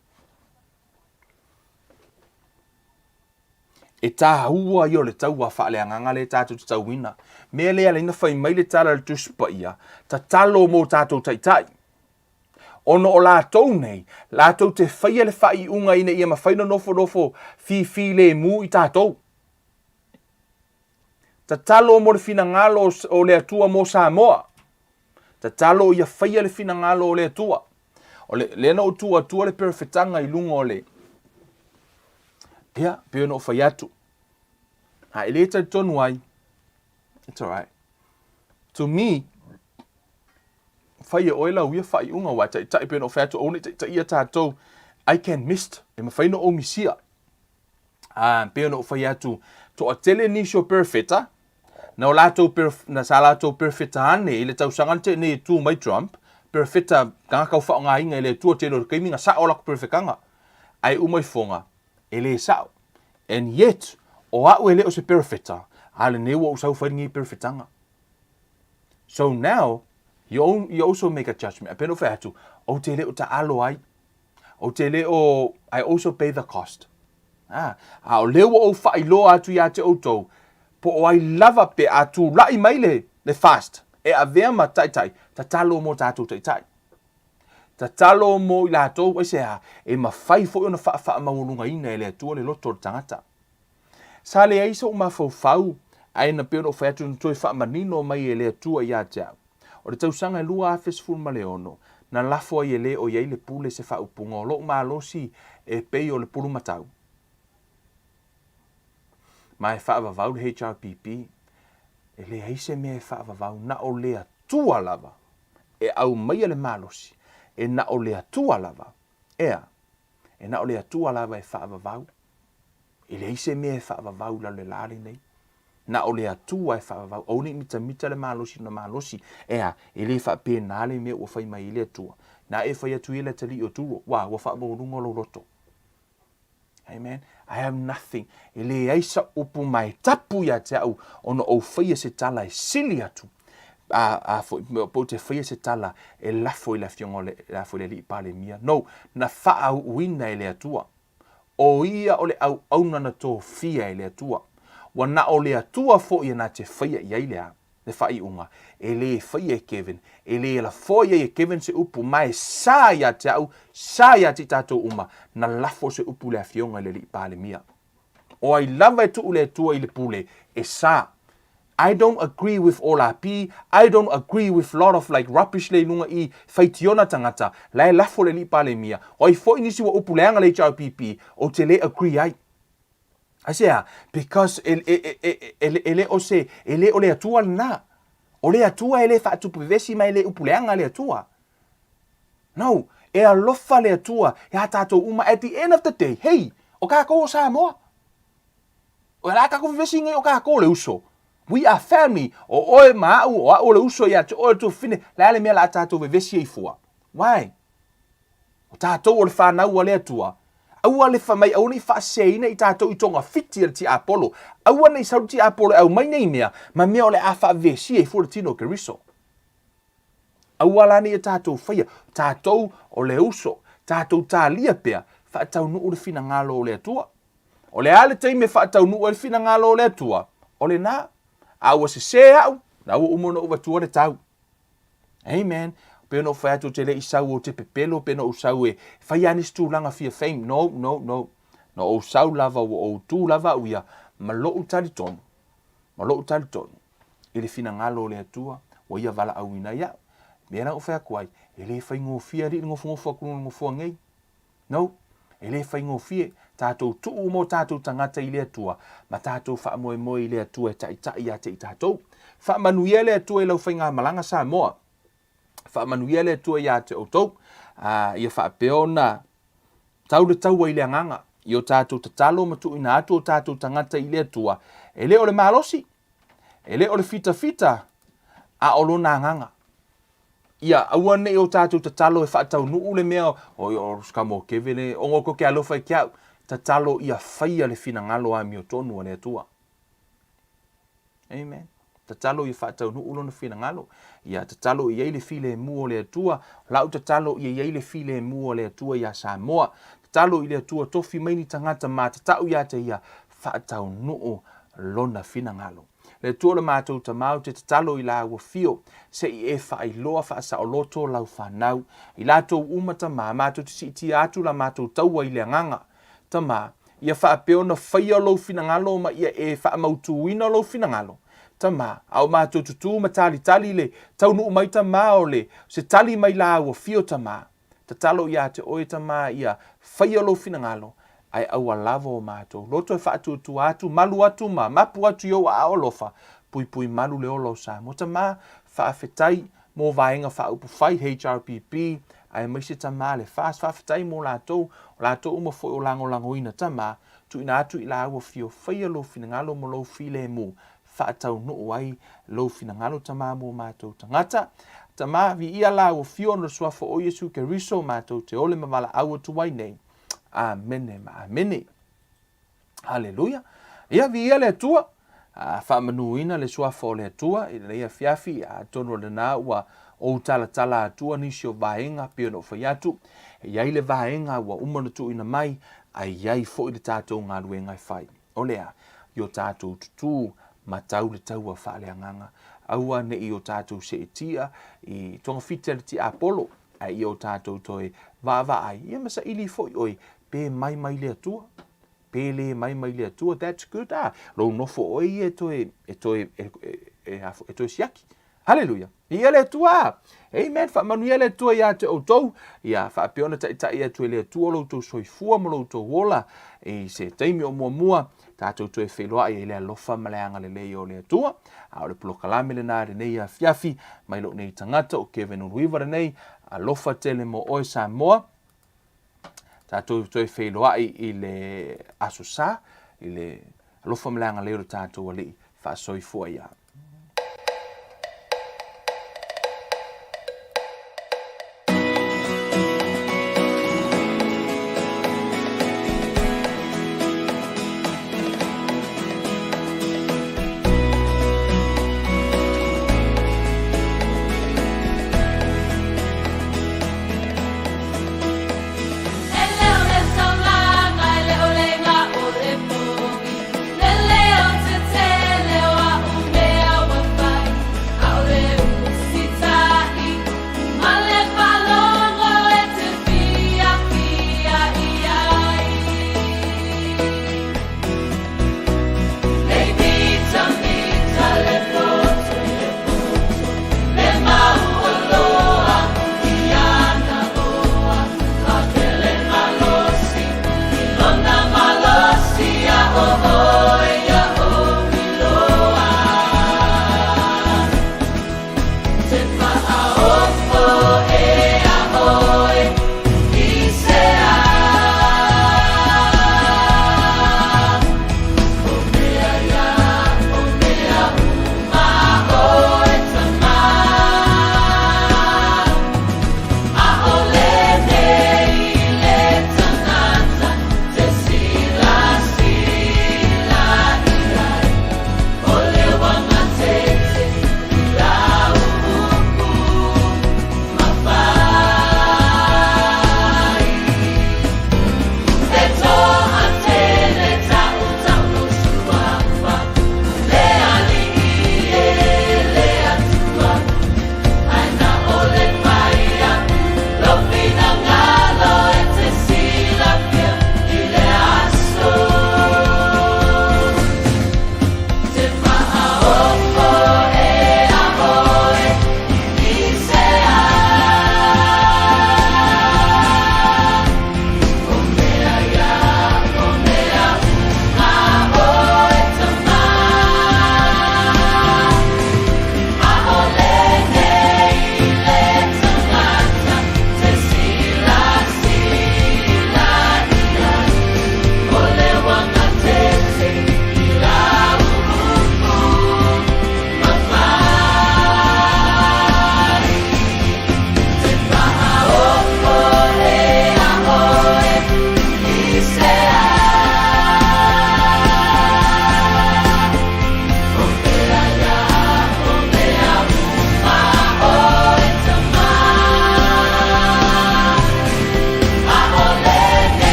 E tāua ia o le taua faaleagaga lea tatou te tauina. Mea lea ala ai na fai mai le tala a le Tusi Paia, tatalo mō tātou taitai. Ona o latou nei, latou te faia le faaiuga ina ia mafai ona nofonofo fifilemu i tatou. Tatalo mo le finagalo o le Atua mo Samoa. Tatalo ia faia le finagalo o le Atua. O le, lea na ou tuu atua le perofetaga i luga o le, ia, pei ona ou fai atu. A e le talitonu ai, it's alright. To me, fai e oe lau ia faaiuga aua e taitai pei ona ou fai atu aua ne i taitaia tatou I can missed e mafai ona ou misia. A pei ona ou fai atu toatele nisi o perefeta na o latou na sa latou perefeta ane i le tausaga na tea nei e tu mai Trump perefeta tagata ua faaaogaina e le Atua tele o le taimi na sao latou perefetaga ae uma ifoga e le sao and yet o au e le o se perefeta a lenei ua ou sau fai lenei perefetaga. So now, you, own, you also make a judgment. A pei ona ou fai atu, ou te le o taalo ai. Ou te le o, I also pay the cost. Ah, a o lea ua ou faailoa atu ia te outou, po o ai lava pe a tulai mai le, le fast, e avea ma taitai, tatalo mo tatou taitai. Tatalo mo i latou, aisea, e mafai foi ona faafaamaualugaina e le Atua le loto o le tagata. Sa leai sou mafaufau, ae na pei ona ou fai atu na toe faamanino mai e le Atua ia te au. O le tausaga e 2016, na lafo ai e le o i ai le pule se faaupuga o lou malosi e pei o le pulumatau. Ma e faavavau le HRPP, e leai se mea e faavavau, na o le Atua lava e aumaia le malosi, e na o le Atua lava, ea, e na o le Atua lava e faavavau. E leai se mea e faavavau i lalo le la lenei. Na o le Atua e faavavau. Aua ne i mitamita le malosi ona malosi. Ea, e le faapena le mea ua fai mai ai le Atua. Na e fai atu ia le atalii o Turo, ua, ua faamaualuga lou loto. Amen. I have nothing. E leai sa upu mai tapu ia te au ona ou faia se tala e sili atu. A, a foi, po te faia se tala e lafo i le afioga o le, lafo i le alii Palemia. No, na faaauuina e le Atua. O ia o le auauna na tofia e le Atua. Ua na o le Atua foi e na te faia i ai le a, le faaiuga. E le faia e Kevin, e le lafoa i ai e Kevin se upu, ma e sa ia te au, sa ia te i tatou uma, na lafo se upu i le Afioga i le Alii Palemia. O ai lava e tuu le Atua i le pule, e sa. I don't agree with all AP, I don't agree with lot of like rubbish lea i luga i faitiona tagata, la e lafo le alii Palemia, o ai foi nisi ua upu leaga le HRPP, ou te le agree ai. Aisea? Because e, e, e, e, e, e le o se, e le o le Atua lena. O le Atua e le faatupu vevesi ma e le upu leaga le Atua. No, e alofa le Atua iā tatou uma at the end of the day, hey, o kākou o Samoa. O le a kākou vevesi nei o kākou o le uso. We are family. O oe ma a'u, o a'u o le uso ia te oe o le tuafafine, le a le mea la a tātou vevesi ai fua? Why? O tātou o le whānau a le Atua. Aua le wha mai, aua nei whaaseina i tātou i togafiti a le tiapolo. Aua nei sau le tiapolo e aumai nei mea, ma mea o le a whaavesi ai fua le tino o Keriso. Aua la nei e tātou whaia, tātou o le uso, tātou tālia pea, whaataunuu le finagalo o le Atua. O le a le taimi e faataunuu ai le finagalo o le Atua? O lena. A ua sesē au, la ua uma ona ou avatua le tau. Amen. Pe ona ou fai atu ou te le i sau ou te pepelo, pe ona ou sau e fai lava nisi tulaga fia fame. No, no, no. Na ou sau lava, ua ou tu lava au ia ma lou talitonu, ma lou talitonu i le finagalo o le Atua ua ia valaauina ai au. Mea la ou fai atu ai, e le faigofie alii le nofonofo atu i le nofoa nei. No, e le faigofie. Tatou tuu uma o tatou tagata i le Atua, ma tatou faamoemoe i le Atua e taitai ia te i tatou. Faamanuia le Atua i lau faigamalaga Samoa. Faamanuia le Atua ia te outou. A, ia faapea ona tau le taua i le agaga, i o tatou tatalo ma tuuina atu o tatou tagata i le Atua, e le o le malosi, e le o le fitafita, a o lona agaga. Ia aua ne i o tatou tatalo e faataunuu le mea o o ska mo keve le ongo ko ke alofa i ke au. Tatalo ia faia le finagalo amiotonu a le Atua. Amen. Tatalo ia faataunuu lona finagalo. Ia tatalo ia i ai le filemu o le Atua. Lau tatalo ia i ai le filemu o le Atua iā Samoa. Tatalo i le Atua tofi mai ni tagata matatau ia te ia faataunuu lona finagalo. Le Atua o le matou Tama, ou te tatalo i lāua fio, se i e faailoa faasaoloto lau fanau, i latou uma, Tama, matou te siitia atu la matou taua i le agaga. Tama, ia faapea ona faia lou finagalo ma ia e faamautūina lou finagalo. Tama, a o matou tutū ma talitali le taunuu mai, Tama, o le se tali mai lāua fio, Tama. Tatalo ia te oe, Tama, ia faia lou finagalo. Ae aua lava o matou loto e faatuatua atu, malu atu ma mapu atu i ou aao alofa, puipui malu le ola o Samoa. Tama, faafetai mo Vaega Faaupufai, HRPP, aemaise tama le FAST, faafetai mo latou, o latou uma foi o lagolagoina tama, tuuina atu i laua fio faia lou finagalo ma lou filemu, faataunuu ai lou finagalo tama mo matou tagata. Tama, viia laua fio ona o le suafa o Iesu Keriso matou te ole ma valaau atu ai nei. Amene ma amene. Haleluia. Ia, viia le Atua. A faamanuina le suafa o le Atua i lenei afiafi, atonu o lena ua ou talatala atua nisi o vaega pei ona ou fai atu, e i ai le vaega ua uma ona tuuina mai, ae i ai foi le tatou galuega e fai. O le a? I o tatou tutū ma tau le taua faaleagaga. Aua ne i o tatou seetia i togafiti a le tiapolo, ae ia o tatou toe vaavaai, ia ma saili foi oe pe mai mai le Atua, pe le mai mai le Atua, that's good, ah, lou nofo oe ia e toe, e toe, e, e, e, e toe siaki. Haleluia. Viia le Atua. Amen. Faamanuia le Atua ia te outou. Ia faapea ona taitai atu e le Atua lo outou soifua ma lo outou ola i se taimi o muamua tatou toe feiloai ai le alofa ma le agalelei o le Atua. A o le polokalame lena i lenei afiafi mai lou nei tagata o Kevin Uluiva lenei. Alofa tele mo oe Samoa. Tatou toe feiloai i le Aso Sa i le alofa ma le agalelei o le tatou Alii. Faasoifua ia.